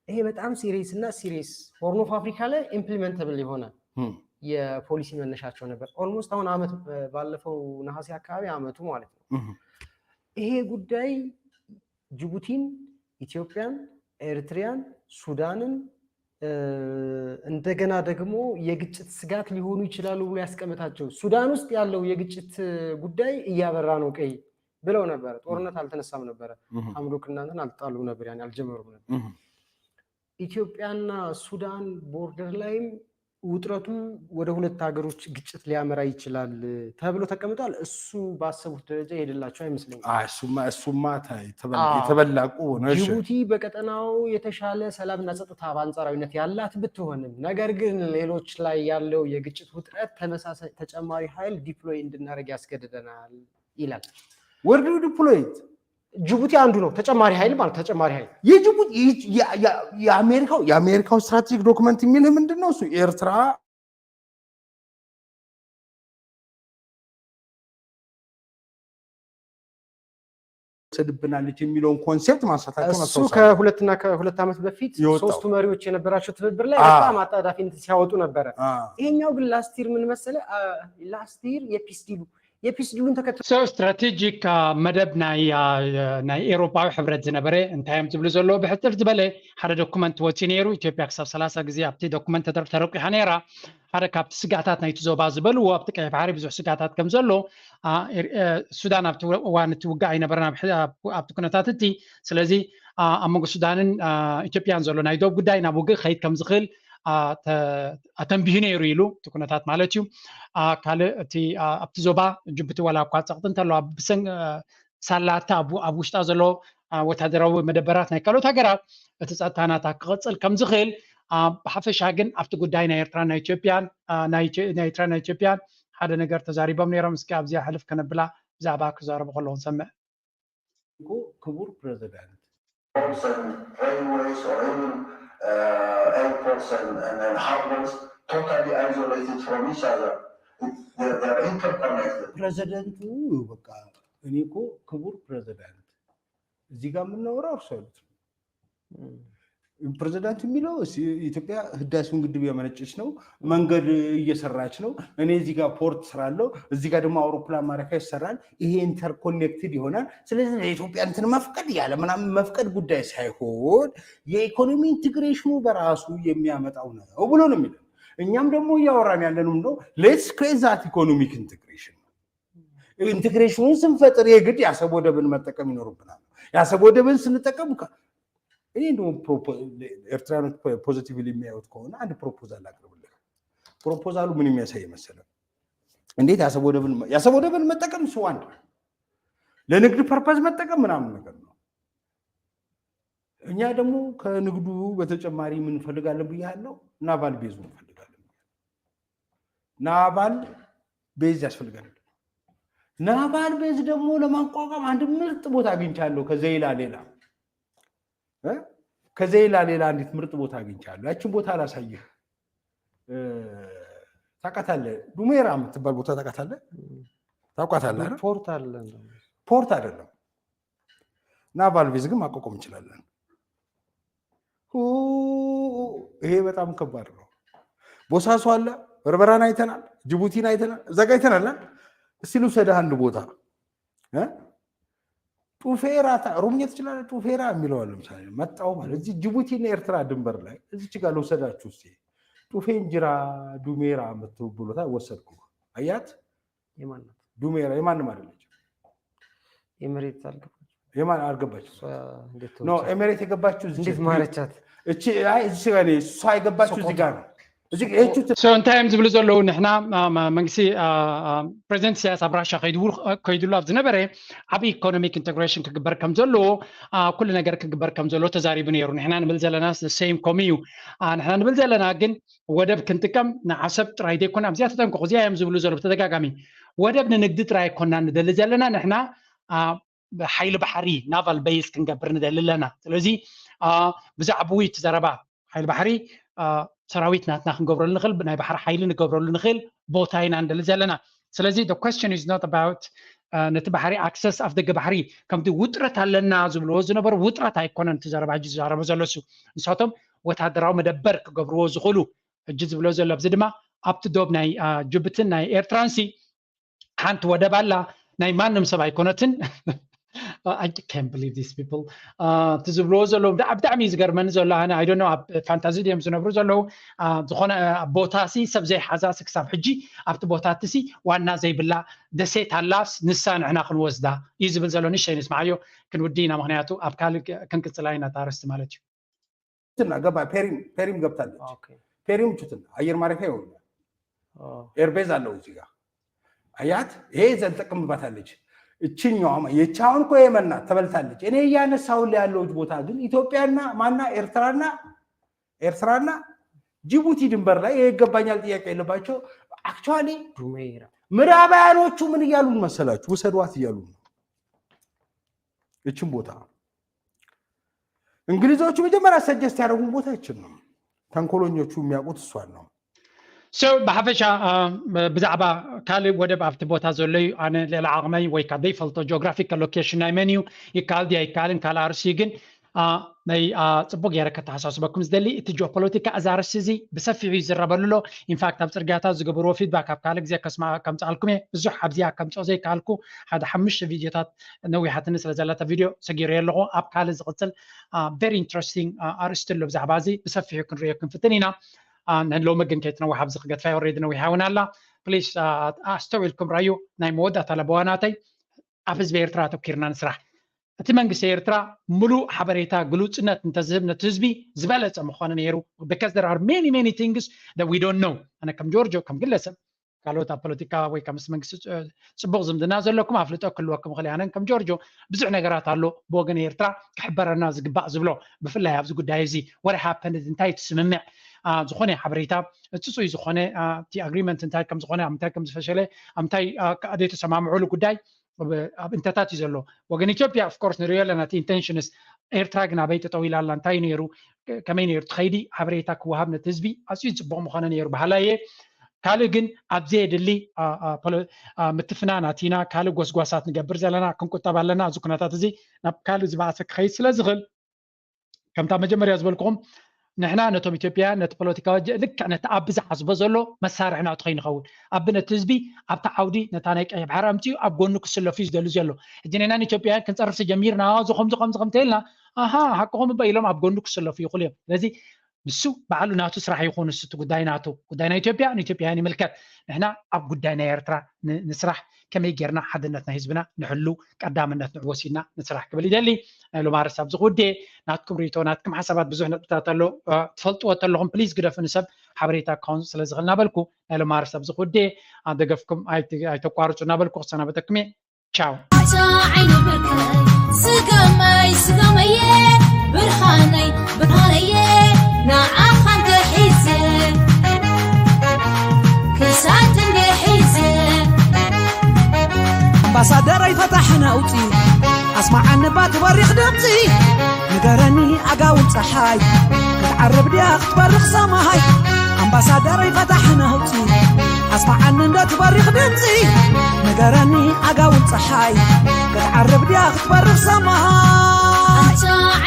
ይሄ በጣም ሲሪየስ እና ሲሪየስ ሆርን ኦፍ አፍሪካ ላይ ኢምፕሊመንተብል የሆነ የፖሊሲ መነሻቸው ነበር። ኦልሞስት አሁን አመት፣ ባለፈው ነሐሴ አካባቢ አመቱ ማለት ነው። ይሄ ጉዳይ ጅቡቲን፣ ኢትዮጵያን፣ ኤርትሪያን፣ ሱዳንን እንደገና ደግሞ የግጭት ስጋት ሊሆኑ ይችላሉ ብሎ ያስቀመጣቸው፣ ሱዳን ውስጥ ያለው የግጭት ጉዳይ እያበራ ነው ቀይ ብለው ነበረ። ጦርነት አልተነሳም ነበረ። ሐምዶክ እናንተን አልጣሉም ነበር፣ ያኔ አልጀመሩም ነበር። ኢትዮጵያና ሱዳን ቦርደር ላይም ውጥረቱ ወደ ሁለት ሀገሮች ግጭት ሊያመራ ይችላል ተብሎ ተቀምጧል። እሱ ባሰቡት ደረጃ ይሄድላቸው አይመስለኝም። አይ፣ እሱማ እሱማ ታይ- ተበላ- አዎ። የተበላ እኮ ነው። እሺ። ጅቡቲ በቀጠናው የተሻለ ሰላምና ጸጥታ በአንጻራዊነት ያላት ብትሆንም፣ ነገር ግን ሌሎች ላይ ያለው የግጭት ውጥረት ተመሳሳይ ተጨማሪ ኃይል ዲፕሎይ እንድናደርግ ያስገድደናል ይላል። Where do you deploy it? ጅቡቲ አንዱ ነው ተጨማሪ ኃይል ማለት ተጨማሪ ኃይል የጅቡቲ የ- የ- የ- የአሜሪካው የአሜሪካው ስትራቴጂክ ዶክመንት የሚልህ ምንድን ነው? እሱ ኤርትራ ትወስድብናለች የሚለውን ኮንሴፕት ማንሳታቸው እሱ ከሁለትና ከሁለት ዓመት በፊት የወጣው። ሶስቱ መሪዎች የነበራቸው ትብብር ላይ አዎ። በጣም አጣዳፊነት ሲያወጡ ነበረ። አዎ። ይሄኛው ግን ላስት ይር ምን መሰለ፣ ላስት ይር የፒስ ዲሉ የፒስ ዲሉን ተከትሎ So ስትራቴጂክ መደብ ናይ ናይ ኤውሮፓዊ ሕብረት ዝነበረ እንታይ እዮም ዝብሉ ዘለዎ ብሕፅር ዝበለ ሓደ ዶኩመንት ወፂኡ ነይሩ። ኢትዮጵያ ክሳብ ሰላሳ ግዜ ኣብቲ ዶኩመንት ተረቂሓ ነይራ። ሓደ ካብቲ ስጋታት ናይቲ ዞባ ዝበልዎ ኣብቲ ቀይሕ ባሕሪ ብዙሕ ስጋታት ከም ዘሎ፣ ሱዳን ኣብቲ እዋን እቲ ውግእ ኣይነበረን፣ ኣብቲ ኩነታት እቲ። ስለዚ ኣብ መንጎ ሱዳንን ኢትዮጵያን ዘሎ ናይ ዶብ ጉዳይ ናብ ውግእ ክኸይድ ከም ዝኽእል ኣተንቢሁ ነይሩ ኢሉ፣ እቲ ኩነታት ማለት እዩ። ካልእ እቲ ኣብቲ ዞባ ጅቡቲ ዋላ እኳ ፀቕጢ እንተለዋ፣ ብሰን ሳላታ ኣብ ውሽጣ ዘሎ ወታደራዊ መደበራት ናይ ካልኦት ሃገራት እቲ ፀጥታ ናታ ክቕፅል ከም ዝኽእል፣ ብሓፈሻ ግን ኣብቲ ጉዳይ ናይ ኤርትራ ናይ ኢትዮጵያን ናይ ኤርትራ ናይ ኢትዮጵያን ሓደ ነገር ተዛሪቦም ነይሮም። እስኪ ኣብዚኣ ሕልፍ ከነብላ ብዛዕባ ክዛረቡ ከለዉ ንሰምዕ። ክቡር ፕሬዚዳንት ports and railways or even uh, airports and, and, and harbors totally isolated from each other. It's, they're, they're interconnected. ፕሬዚደንቱ በቃ እኔ እኮ ክቡር ፕሬዚዳንት እዚህ ጋር የምናወራው እርሱ ያሉት ፕሬዚዳንት የሚለው ኢትዮጵያ ህዳሴውን ግድብ ያመነጨች ነው፣ መንገድ እየሰራች ነው። እኔ እዚህ ጋር ፖርት ስራለው፣ እዚህ ጋር ደግሞ አውሮፕላን ማረፊያ ይሰራል። ይሄ ኢንተርኮኔክትድ ይሆናል። ስለዚህ ለኢትዮጵያ እንትን መፍቀድ ያለ ምናምን መፍቀድ ጉዳይ ሳይሆን የኢኮኖሚ ኢንቴግሬሽኑ በራሱ የሚያመጣው ነው ብሎ ነው የሚለው። እኛም ደግሞ እያወራን ያለንም ነው let's create that economic integration። ኢንቴግሬሽኑን ስንፈጥር የግድ የአሰብ ወደብን መጠቀም ይኖርብናል። የአሰብ ወደብን ስንጠቀም እኔ እንደውም ኤርትራኖች ፖዚቲቭሊ የሚያዩት ከሆነ አንድ ፕሮፖዛል አቅርብልህ። ፕሮፖዛሉ ምን የሚያሳይ መሰለህ? እንዴት የአሰብ ወደብን የአሰብ ወደብን መጠቀም እሱ አንድ ለንግድ ፐርፐዝ መጠቀም ምናምን ነገር ነው። እኛ ደግሞ ከንግዱ በተጨማሪ ምን እንፈልጋለን ብያለሁ? ናቫል ቤዙ እንፈልጋለን። ናቫል ቤዝ ያስፈልጋል። ናቫል ቤዝ ደግሞ ለማቋቋም አንድ ምርጥ ቦታ አግኝቻለሁ። ከዘይላ ሌላ ከዘይላ ሌላ አንዲት ምርጥ ቦታ አግኝቻለሁ። ያችን ቦታ ላሳይህ። ታውቃታለህ? ዱሜራ የምትባል ቦታ ታውቃታለህ? ታውቃታለህ? ፖርት አለ። ፖርት አይደለም። ናቫል ቤዝ ግን ማቋቋም እንችላለን። ይሄ በጣም ከባድ ነው። ቦሳሶ አለ፣ በርበራን አይተናል፣ ጅቡቲን አይተናል፣ እዛ ጋ አይተናል። እስቲ ልውሰድህ አንድ ቦታ። ጡፌራ፣ ኦሮምኛ ትችላለህ? ጡፌራ የሚለው አለ። ለምሳሌ መጣሁ ማለት እዚህ ጅቡቲና ኤርትራ ድንበር ላይ እዚች ጋር ልውሰዳችሁ እስቲ። ጡፌ እንጅራ ዱሜራ የምትባል ቦታ ወሰድኩ። አያት የማን ናት? ዱሜራ የማንም አይደለችም። ኤምሬት አልገባችም። የማን አልገባችም? እሷ እንዴት ኖ ተወቻት? ኤምሬት የገባችው እዚህ እንዴት ማረቻት? እቺ አይ እዚህ ጋር ነው። እሷ የገባችው እዚህ ጋር ነው። እዚ ሕጂ እቲ so እንታይ እዮም ዝብሉ ዘለዉ? ንሕና፣ አ፣ መ-፣ መንግስቲ፣ አ፣ አ፣ ፕሬዚደንት ኢሳያስ ኣብ ራሻ ከይድውል-፣ ከይድሉ ኣብ ዝነበረ ዓብዪ ኢኮኖሚክ ኢንተግሬሽን ክግበር ከም ዘለዎ፣ አ፣ ኩሉ ነገር ክግበር ከም ዘለዎ ተዛሪቡ ነይሩ። ንሕና ንብል ዘለና ሴም ኮም እዩ። አ፣ ንሕና ንብል ዘለና ግን ወደብ ክንጥቀም ንዓሰብ ጥራይ ዘይኮነ ኣብዚኣ ተጠንቀቑ፣ እዚኣ እዮም ዝብሉ ዘለዉ ብተደጋጋሚ። ወደብ ንንግዲ ጥራይ ኣይኮና ንደሊ ዘለና ንሕና፣ አ፣ ሓይሊ ባሕሪ ናቫል ቤዝ ክንገብር ንደሊ ኣለና። ስለዚ፣ አ፣ ብዛዕባኡ እቲ ዘረባ ሓይሊ ባሕሪ፣ አ፣ ሰራዊት ናትና ክንገብረሉ ንኽእል፣ ብናይ ባሕሪ ሓይሊ ንገብረሉ ንኽእል ቦታ ኢና ንደሊ ዘለና። ስለዚ the question is not about፣ አ፣ ነቲ ባሕሪ ኣክሰስ ኣፍ ደገ ባሕሪ ከምቲ ውጥረት ኣለና ዝብልዎ ዝነበሩ ውጥረት ኣይኮነን እቲ ዘረባ ሕጂ ዝዛረቦ ዘሎ እሱ። ንሳቶም ወታደራዊ መደበር ክገብርዎ ዝኽእሉ ሕጂ ዝብሎ ዘሎ ኣብዚ ድማ ኣብቲ ዶብ ናይ፣ አ፣ ጅቡትን ናይ ኤርትራንሲ ሓንቲ ወደብ ኣላ፣ ናይ ማንም ሰብ ኣይኮነትን። I can't believe these people. አ፣ እቲ ዝብልዎ ዘለዉ ብጣ-፣ ብጣዕሚ እዩ ዝገርመኒ ዘሎ። ኣነ I don't know ኣብ ፋንታዚ ድዮም ዝነብሩ ዘለዉ። አ፣ ዝኾነ፣ አ፣ ቦታ ሲ ሰብ ዘይሓዛ ሲ ክሳብ ሕጂ ኣብቲ ቦታ እቲ ሲ ዋና ዘይብላ ደሴት ኣላስ ንሳ ንሕና ክንወስዳ እዩ ዝብል ዘሎ። ንሸይ ንስማዓዮ ክንውዲ ኢና፣ ምኽንያቱ ኣብ ካልእ ክ-፣ ክንቅጽላ ኢና ታርስቲ ማለት እዩ። ትና ገባ ፔሪም፣ ፔሪም ገብታለች። ኦኬ። ፔሪም ችትና አየር ማረፊያ ይሆናል። ኦ። ኤርቤዝ አለው እዚህ ጋር አያት። ይሄ ዘንጠቅምባታለች። እችኛዋ ማ-፣ የቻውን እኮ የመን ናት፣ ተበልታለች። እኔ እያነሳሁልህ ያለሁት ቦታ ግን ኢትዮጵያና ማና ኤርትራና፣ ኤርትራና ጅቡቲ ድንበር ላይ ይሄ ይገባኛል ጥያቄ የለባቸው። አክቹዋሊ ዱሜራ። ምዕራባውያኖቹ ምን እያሉን መሰላችሁ? ውሰዷት እያሉ ነው። እችን ቦታ እንግሊዞቹ መጀመሪያ ሰጀስት ያደረጉን ቦታ ይችን ነው። ተንኮለኞቹ የሚያውቁት እሷን ነው። So ብሓፈሻ፣ አ፣ ብዛዕባ ካልእ ወደብ ኣብቲ ቦታ ዘሎ እዩ። ኣነ ልዕሊ ዓቕመይ ወይ ካብ ዘይፈልጦ ጂኦግራፊካል ሎኬሽን ናይ መን እዩ፣ ይከኣል ድዩ ኣይከኣልን ካልእ ኣርእስቲ እዩ። ግን፣ አ፣ ናይ፣ አ፣ ጽቡቕ ገይረ ከተሓሳስበኩም ዝደሊ እቲ ጂኦፖለቲካ እዚ ኣርእስቲ እዚ ብሰፊሑ ይዝረበሉ ኣሎ። ኢንፋክት ኣብ ጽርግያታት ዝገበርዎ ፊድባክ ኣብ ካልእ ግዜ ከስማ-፣ ከምጽኣልኩም እየ። ብዙሕ ኣብዚኣ ከምጽኦ ዘይከኣልኩ ሓደ ሓሙሽተ ቪድዮታት ነዊሓትኒ ስለ ዘለታ ቪድዮ ሰጊረዮ ኣለኹ። ኣብ ካልእ ዝቕጽል፣ አ፣ ቨሪ ኢንትረስቲንግ፣ አ፣ ኣርእስቲ ኣሎ ብዛዕባ እዚ ብሰፊሑ ክንርእዮ ክንፍትን ኢና። አ፣ ንሎሚ ግን ከይትነውሕ ኣብዚ ክገድፋ ኦልሬዲ ነዊሓ እውን ኣላ። ፕሊስ፣ አ፣ ኣስተውዒልኩም ረኣዩ። ናይ መወዳእታ ለበዋ ናተይ ኣብ ህዝቢ ኤርትራ ኣተኪርና ንስራሕ። እቲ መንግስቲ ኤርትራ ምሉእ ሓበሬታ ግሉጽነት እንተዝህብ ነቲ ህዝቢ ዝበለጸ ምኾነ ነይሩ። Because there are many, many things that we don't know. ኣነ ከም ጆርጆ፣ ከም ግለሰብ፣ ካልኦት ኣብ ፖለቲካ ወይ ካብ ምስ መንግስቲ ጽ-፣ ጽቡቕ ዝምድና ዘለኩም ኣፍልጦ ክህልወኩም ይኽእል እዩ። ኣነን ከም ጆርጆ ብዙሕ ነገራት ኣሎ ብወገን ኤርትራ ክሕበረና ዝግባእ ዝብሎ፣ ብፍላይ ኣብዚ ጉዳይ እዚ what happened፣ እንታይ እቲ ስምምዕ፣ አ፣ ዝኾነ ሓበሬታ፣ ጽጹይ ዝኾነ፣ አ፣ እቲ ኣግሪመንት እንታይ ከም ዝኾነ፣ ኣብ ምንታይ ከም ዝፈሸለ፣ ኣብ ምንታይ፣ አ፣ ከ-፣ ዘይተሰማምዑሉ ጉዳይ ኣብ፣ ኣብ እንተታት እዩ ዘሎ። ወገን ኢትዮጵያ ኦፍ ኮርስ ንሪኦ ኣለና እቲ ኢንቴንሽንስ፣ ኤርትራ ግን ኣበይ ጠጠው ኢላ ኣላ፣ እንታይ ነይሩ፣ ከ-፣ ከመይ ነይሩ እቲ ኸይዲ፣ ሓበሬታ ክወሃብ ነቲ ህዝቢ ኣዝዩ ጽቡቕ ምኾነ ነይሩ በሃላይ እየ። ካልእ ግን ኣብዚ የድሊ፣ አ፣ አ፣ ፖለ-፣ አ፣ ምትፍናን ኣቲና ካልእ ጎስጓሳት ንገብር ዘለና ክንቁጠብ ኣለና። እዚ ኩነታት እዚ ናብ ካልእ ዝበኣሰ ክኸይድ ስለ ዝኽእል፣ ከምታ መጀመርያ ዝበልኩኹም ንሕና ነቶም ኢትዮጵያውያን ነቲ ፖለቲካዊ ኣጀ-፣ ልክዕ ነቲ ኣቢ ዝሓስቦ ዘሎ መሳርሒ ናቱ ከይንኸውን፣ ኣቢ ነቲ ህዝቢ ኣብቲ ዓውዲ ነታ ናይ ቀይሕ ባሕሪ ኣምጺኡ ኣብ ጎኑ ክስለፉ እዩ ዝደሊ ዘሎ። ሕጂ ንሕና ንኢትዮጵያውያን ክንጸርፍ ተጀሚርና፣ እዚ ከምዚ ከምዚ ከምዚ ተኢልና፣ ኣሃ፣ ሓቅኹም እባ ኢሎም ኣብ ጎኑ ክስለፉ ይኽእሉ እዮም። ስለዚ ንሱ ባዕሉ ናቱ ስራሕ ይኹን፣ ንሱ እቲ ጉዳይ ናቱ፣ ጉዳይ ናይ ኢትዮጵያ ንኢትዮጵያውያን ይምልከት። ንሕና ኣብ ጉዳይ ናይ ኤርትራ ን-፣ ንስራሕ፣ ከመይ ጌርና ሓድነት ናይ ህዝብና ንሕሉ፣ ቀዳምነት ንዕወት ኢልና ንስራሕ ክብል ይደሊ። ናይ ሎም ኣርእስቲ ኣብዚ ክውዴ፣ ናትኩም ርእይቶ፣ ናትኩም ሓሳባት ብዙሕ ነጥብታት ኣሎ፣ እ፣ ትፈልጥዎ ተለኹም ፕሊዝ ግደፉ፣ ንሰብ ሓበሬታ ክኸውን ስለ ዝኽእል እናበልኩ ናይ ሎም ኣርእስቲ ኣብዚ ክውዴ፣ እ፣ ደገፍኩም ኣይት-፣ ኣይተቋርጹ እናበልኩ ክሰናበተኩም እየ። ቻው። ዓይኒ ብርቀይ ስገመይ ስገመየ ብርሃነይ ብርሃነየ ንዓኻ እንተሒዘ ክሳድ እንድሒዘ ኣምባሳደረይ ፈታሒ ነውፂ ኣስማዓኒ ባ ትበሪኽ ድምፂ ንገረኒ ኣጋውን ፀሓይ ክትዓርብ ድያ ክትበርኽ ሰማይ ኣምባሳደረይ ፈታሒ ነውፂ ኣስማዓኒ እንዶ ትበሪኽ ድምፂ ንገረኒ ኣጋውን ፀሓይ ክትዓርብ ድያ ክትበርኽ ሰማይ